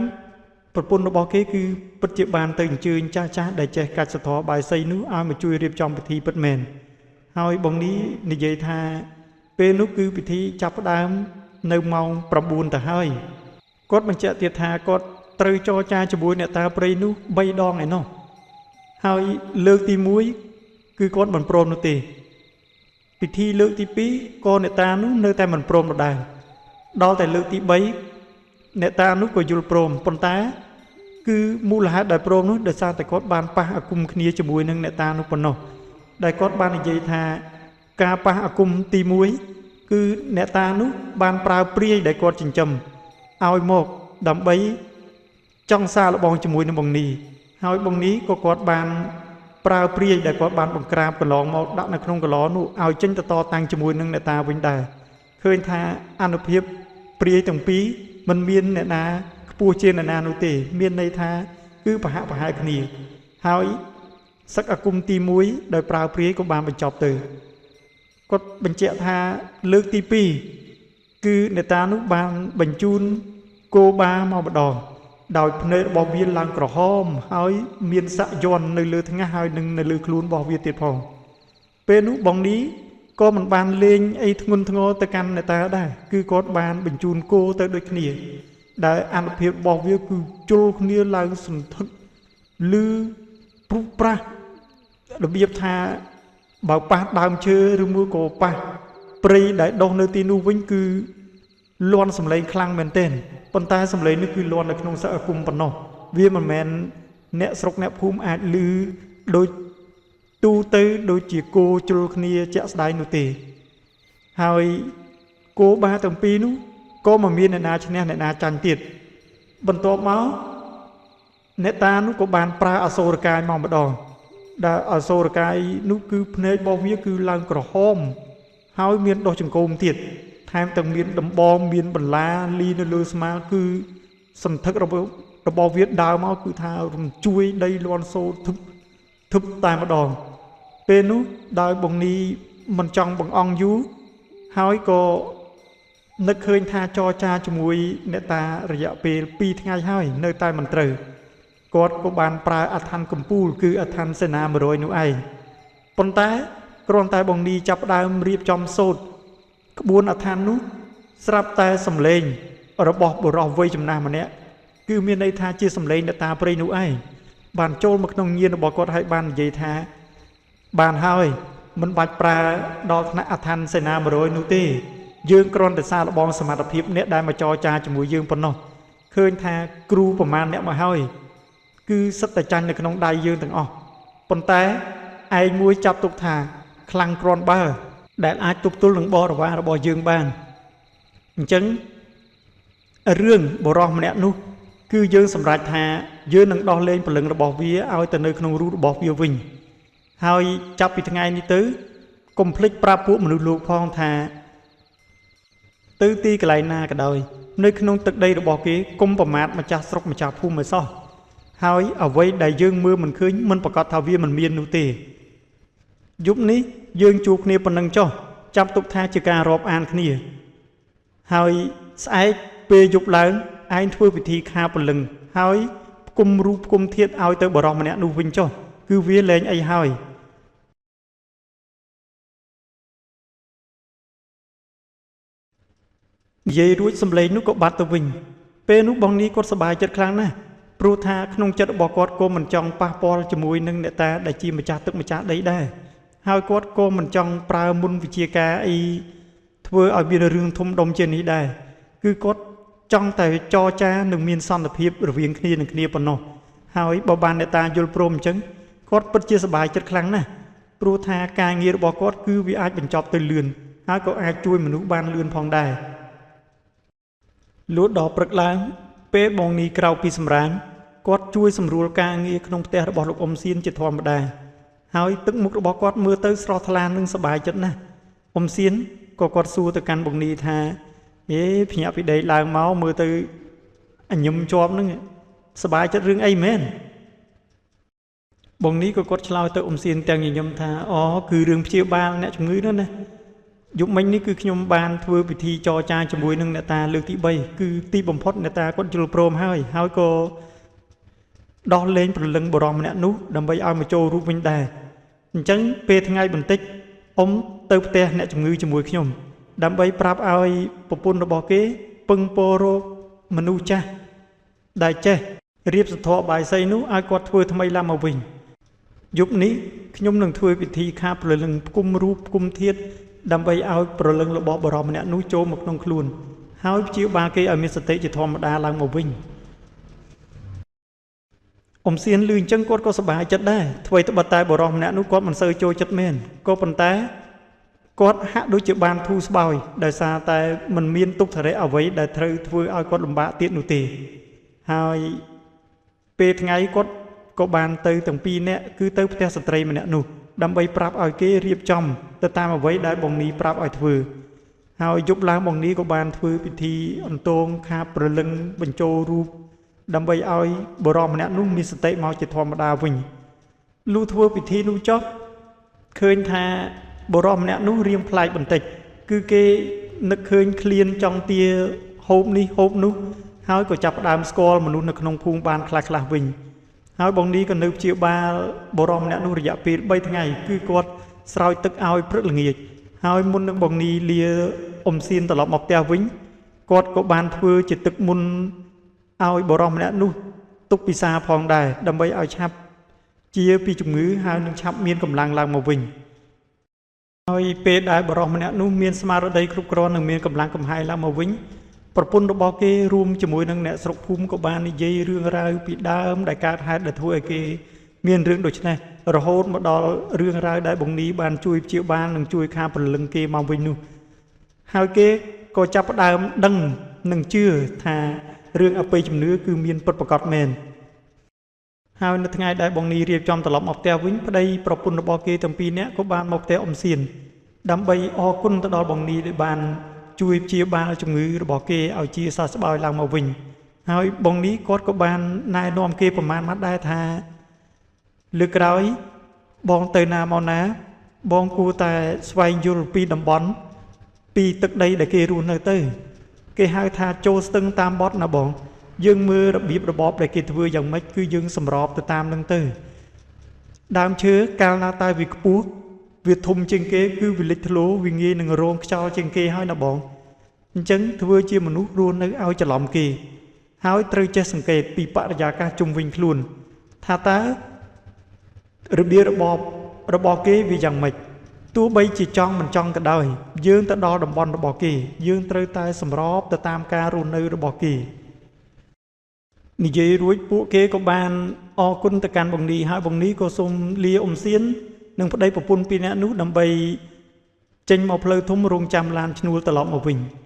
ប្រពន្ធរបស់គេគឺពិតជាបានទៅអញ្ជើញចាស់ៗដែលចេះកាច់សធរបាយសីនោះឲ្យមកជួយរៀបចំពិធីពិតមែនហើយបងនីនិយាយថាពេលនោះគឺពិធីចាប់ផ្ដើមនៅម៉ោង9ទៅហើយគាត់បញ្ជាក់ទៀតថាគាត់ត្រូវចរចាជាមួយអ្នកតាព្រៃនោះ3ដងឯណោះហើយលើកទី1គឺគាត់មិនព្រមនោះទេពិធីលើកទី2ក៏អ្នកតានោះនៅតែមិនព្រមដដែលដល់តែលើកទី3អ្នកតានោះក៏យល់ព្រមប៉ុន្តែគឺមូលហេតុដែលព្រមនោះដោយសារតែគាត់បានប៉ះអាគមគ្នាជាមួយនឹងអ្នកតានោះប៉ុណ្ណោះដែលគាត់បាននិយាយថាការប៉ះអាគមទី1គឺអ្នកតានោះបានប្រើព្រាយដែលគាត់ចិញ្ចឹមឲ្យមកដើម្បីចង់សាកល្បងជាមួយនឹងបងនីហើយបងនីក៏គាត់បានប្រើព្រាយដែលគាត់បានបង្ក្រាបកន្លងមកដាក់នៅក្នុងកន្លនោះឲ្យចេញទៅតតាំងជាមួយនឹងអ្នកតាវិញដែរឃើញថាអនុភាពព្រាយទាំងពីរមិនមានអ្នកណាខ្ពស់ជាងអ្នកណានោះទេមានន័យថាគឺប្រហាក់ប្រហែលគ្នាហើយសឹកអាគមទី1ដោយប្រើព្រាយក៏បានបញ្ចប់ទៅគាត់បញ្ជាក់ថាលើកទី2គឺអ្នកតានោះបានបញ្ជូនគោបាមកម្ដងដោយភ្នែករបស់វាឡើងក្រហមហើយមានស័កយ័ន្តនៅលើថ្ងាសហើយនិងនៅលើខ្លួនរបស់វាទៀតផងពេលនោះបងនីក៏មិនបានលេងអីធ្ងន់ធ្ងរទៅកាន់អ្នកតាដែរគឺគាត់បានបញ្ជូនគោទៅដូចគ្នាដែលអនុភាពរបស់វាគឺជុលគ្នាឡើងសន្ធឹកឮព្រុសប្រាស់របៀបថាបើប៉ះដើមឈើឬមួយក៏ប៉ះព្រៃដែលដុះនៅទីនោះវិញគឺលាន់សំឡេងខ្លាំងមែនទែនប៉ុន្តែសំឡេងនេះគឺលាន់នៅក្នុងសហគមន៍ប៉ុណ្ណោះវាមិនមែនអ្នកស្រុកអ្នកភូមិអាចឮដូចទូទៅដូចជាគោជុលគ្នាជាក់ស្ដែងនោះទេហើយគោបាទាំងពីរនោះ ក៏មិនមានអ្នកណាឈ្នះអ្នកណាចាញ់ទៀតបន្ទាប់មកអ្នកតានោះក៏បានប្រើអសូរកាយមកម្ដងដែលអសូរកាយនោះគឺភ្នែករបស់វាគឺឡើងក្រហមហើយមានដុះចង្កូមទៀតថែមទាំងមានដំបងមានបន្លាលីនៅលើស្មាគឺសន្ធឹករបស់វាដើរមកគឺថារំជួយដីលាន់សូធឹបធឹបតែម្ដងពេលនោះដោយបងនីមិនចង់បង្អង់យូរហើយក៏នឹកឃើញថាចរចាជាមួយអ្នកតារយៈពេល2ថ្ងៃហើយនៅតែមិនត្រូវគាត់ក៏បានប្រើអឋានកំពូលគឺអឋានសេនា100នោះឯងប៉ុន្តែគ្រាន់តែបងនីចាប់ផ្ដើមរៀបចំសូត្រក្បួនអឋាននោះស្រាប់តែសំឡេងរបស់បុរសវ័យចំណាស់ម្នាក់គឺមានន័យថាជាសំឡេងអ្នកតាព្រៃនោះឯងបានចូលមកក្នុងញាណរបស់គាត់ហើយបាននិយាយថាបានហើយមិនបាច់ប្រើដល់ថ្នាក់អឋានសេនា100នោះទេយើងគ្រាន់តែសារលបងសមត្ថភាពអ្នកដែលមកចរចាជាមួយយើងប៉ុណ្ណោះឃើញថាគ្រូប្រមាណអ្នកមកហើយគឺសិតតែចាញ់នៅក្នុងដៃយើងទាំងអស់ប៉ុន្តែឯងមួយចាប់ទុកថាខ្លាំងគ្រាន់បើដែលអាចទប់ទល់នឹងបរិវាររបស់យើងបានអញ្ចឹងរឿងបុរសម្នាក់នោះគឺយើងសម្រេចថាយើងនឹងដោះលែងព្រលឹងរបស់វាឲ្យទៅនៅក្នុងរូបរបស់វាវិញហើយចាប់ពីថ្ងៃនេះទៅកុំភ្លេចប្រាប់ពួកមនុស្សលោកផងថាទៅទីកន្លែងណាក៏ដោយនៅក្នុងទឹកដីរបស់គេកុំប្រមាថម្ចាស់ស្រុកម្ចាស់ភូមិឲ្យសោះហើយអ្វីដែលយើងមើលមិនឃើញមិនប្រកាសថាវាមិនមាននោះទេយប់នេះយើងជួបគ្នាប៉ុណ្ណឹងចុះចាប់ទុកថាជាការរាប់អានគ្នាហើយស្អែកពេលយប់ឡើងឯងធ្វើពិធីខាព្រលឹងហើយផ្គុំរូបផ្គុំធាតុឲ្យទៅបរិសម្នាក់នោះវិញចុះគឺវាលែងអីហើយនិយាយរួចសំឡេងនោះក៏បាត់ទៅវិញពេលនោះបងនេះគាត់សប្បាយចិត្តខ្លាំងណាស់ព្រោះថាក្នុងចិត្តរបស់គាត់ក៏មិនចង់ប៉ះពាល់ជាមួយនឹងអ្នកតាដែលជាម្ចាស់ទឹកម្ចាស់ដីដែរហើយគាត់ក៏មិនចង់ប្រើមុនវិជាការអីធ្វើឲ្យមានរឿងធំដុំជាងនេះដែរគឺគាត់ចង់តែចរចានឹងមានសន្តិភាពរវាងគ្នានឹងគ្នាប៉ុណ្ណោះហើយបើបានអ្នកតាយល់ព្រមអញ្ចឹងគាត់ពិតជាសប្បាយចិត្តខ្លាំងណាស់ព្រោះថាការងាររបស់គាត់គឺវាអាចបញ្ចប់ទៅលឿនហើយក៏អាចជួយមនុស្សបានលឿនផងដែរលុះដល់ព្រឹកឡើងពេលបងនីក្រោកពីសម្រានគាត់ជួយសម្រួលការងារក្នុងផ្ទះរបស់លោកអ៊ុំសៀនជាធម្មតាហើយទឹកមុខរបស់គាត់មើលទៅស្រស់ថ្លានិងសប្បាយចិត្តណាស់អ៊ុំសៀនក៏គាត់សួរទៅកាន់បងនីថាអេភ្ញាក់ពីដីឡើងមកមើលទៅអញឹមជាប់ហ្នឹងសប្បាយចិត្តរឿងអីមែនបងនីក៏គាត់ឆ្លើយទៅអ៊ុំសៀនទាំងញញឹមថាអូគឺរឿងព្យាបាលអ្នកជំងឺនោះណាយប់មិញនេះគឺខ្ញុំបានធ្វើពិធីចរចាជាមួយនឹងអ្នកតាលើកទី3គឺទីបំផុតអ្នកតាគាត់យល់ព្រមហើយហើយក៏ដោះលែងព្រលឹងបរោះម្នាក់នោះដើម្បីឲ្យមកចូលរូបវិញដែរអញ្ចឹងពេលថ្ងៃបន្តិចអ៊ំទៅផ្ទះអ្នកជំងឺជាមួយខ្ញុំដើម្បីប្រាប់ឲ្យប្រពន្ធរបស់គេពឹងពររកមនុស្សចាស់ដែលចេះរៀបសធរបាយសីនោះឲ្យគាត់ធ្វើថ្មីឡើងមកវិញយប់នេះខ្ញុំនឹងធ្វើពិធីខាព្រលឹងផ្គុំរូបផ្គុំធាតុដើម្បីឲ្យព្រលឹងរបស់បរិសម្នាក់នោះចូលមកក្នុងខ្លួនហើយព្យាបាលគេឲ្យមានសតិជាធម្មតាឡើងមកវិញអ៊ំសៀនលឺអញ្ចឹងគាត់ក៏សប្បាយចិត្តដែរអ្វីត្បិតតែបរិសម្នាក់នោះគាត់មិនសូវចូលចិត្តមែនក៏ប៉ុន្តែគាត់ហាក់ដូចជាបានធូរស្បើយដោយសារតែមិនមានទុក្ខធរៈអ្វីដែលត្រូវធ្វើឲ្យគាត់លំបាកទៀតនោះទេហើយពេលថ្ងៃគាត់ក៏បានទៅទាំងពីរនាក់គឺទៅផ្ទះស្ត្រីម្នាក់នោះដើម្បីប្រាប់ឲ្យគេរៀបចំទៅតាមអ្វីដែលបងនីប្រាប់ឲ្យធ្វើហើយយប់ឡើងបងនីក៏បានធ្វើពិធីអន្ទងខាព្រលឹងបញ្ចូលរូបដើម្បីឲ្យបរិសម្នាក់នោះមានសតិមកជាធម្មតាវិញលុះធ្វើពិធីនោះចប់ឃើញថាបរិសម្នាក់នោះរៀងប្លែកបន្តិចគឺគេនឹកឃើញឃ្លានចង់ទាហូបនេះហូបនោះហើយក៏ចាប់ផ្ដើមស្គាល់មនុស្សនៅក្នុងភូមិបានខ្លះៗវិញហើយបងនីក៏នៅព្យាបាលបរិសម្នាក់នោះរយៈពេល3ថ្ងៃគឺគាត់ស្រោចទឹកឲ្យព្រឹកល្ងាចហើយមុននឹងបងនីលាអ៊ំសៀនត្រឡប់មកផ្ទះវិញគាត់ក៏បានធ្វើជាទឹកមុនឲ្យបរិសម្នាក់នោះទុកពិសាផងដែរដើម្បីឲ្យឆាប់ជាពីជំងឺហើយនឹងឆាប់មានកម្លាំងឡើងមកវិញហើយពេលដែលបរិសម្នាក់នោះមានស្មារតីគ្រប់គ្រាន់និងមានកម្លាំងកំហែងឡើងមកវិញប្រពន្ធរបស់គេរួមជាមួយនឹងអ្នកស្រុកភូមិក៏បាននិយាយរឿងរ៉ាវពីដើមដែលកើតហេតុដែលធ្វើឲ្យគេមានរឿងដូចនេះរហូតមកដល់រឿងរ៉ាវដែលបងនីបានជួយព្យាបាលនិងជួយខាព្រលឹងគេមកវិញនោះហើយគេក៏ចាប់ផ្ដើមដឹង និងជឿថារឿងអបិយជំនឿគឺមានពិតប្រាកដមែនហើយនៅថ្ងៃដែលបងនីរៀបចំត្រឡប់មកផ្ទះវិញប្តីប្រពន្ធរបស់គេទាំងពីរនាក់ក៏បានមកផ្ទះអ៊ំសៀនដើម្បីអរគុណទៅដល់បងនីដែលបានជួយព្យាបាលជំងឺរបស់គេឲ្យជាសះស្បើយឡើងមកវិញហើយបងនីគាត់ក៏បានណែនាំគេប្រមាណម៉ាត់ដែរថាលើកក្រោយបងទៅណាមកណាបងគួរតែស្វែងយល់ពីតំបន់ពីទឹកដីដែលគេរស់នៅទៅគេហៅថាចូលស្ទឹងតាមបត់ណាបងយើងមើលរបៀបរបបដែលគេធ្វើយ៉ាងម៉េចគឺយើងសម្របទៅតាមនឹងទៅដើមឈើកាលណាតែវាខ្ពស់វាធំជាងគេគឺវាលេចធ្លោវាងាយនឹងរងខ្យល់ជាងគេហើយណាបងអញ្ចឹងធ្វើជាមនុស្សរស់នៅឲ្យច្រឡំគេហើយត្រូវចេះសង្កេតពីបរិយាកាសជុំវិញខ្លួនថាតើរបៀបរបបរបស់គេវាយ៉ាងម៉េចទោះបីជាចង់មិនចង់ក៏ដោយយើងទៅដល់តំបន់របស់គេយើងត្រូវតែសម្របទៅតាមការរស់នៅរបស់គេនិយាយរួចពួកគេក៏បានអរគុណទៅកាន់បងនីហើយបងនីក៏សូមលាអ៊ំសៀននិងប្តីប្រពន្ធពីរនាក់នោះដើម្បីចេញមកផ្លូវធំរងចាំឡានឈ្នួលត្រឡប់មកវិញ។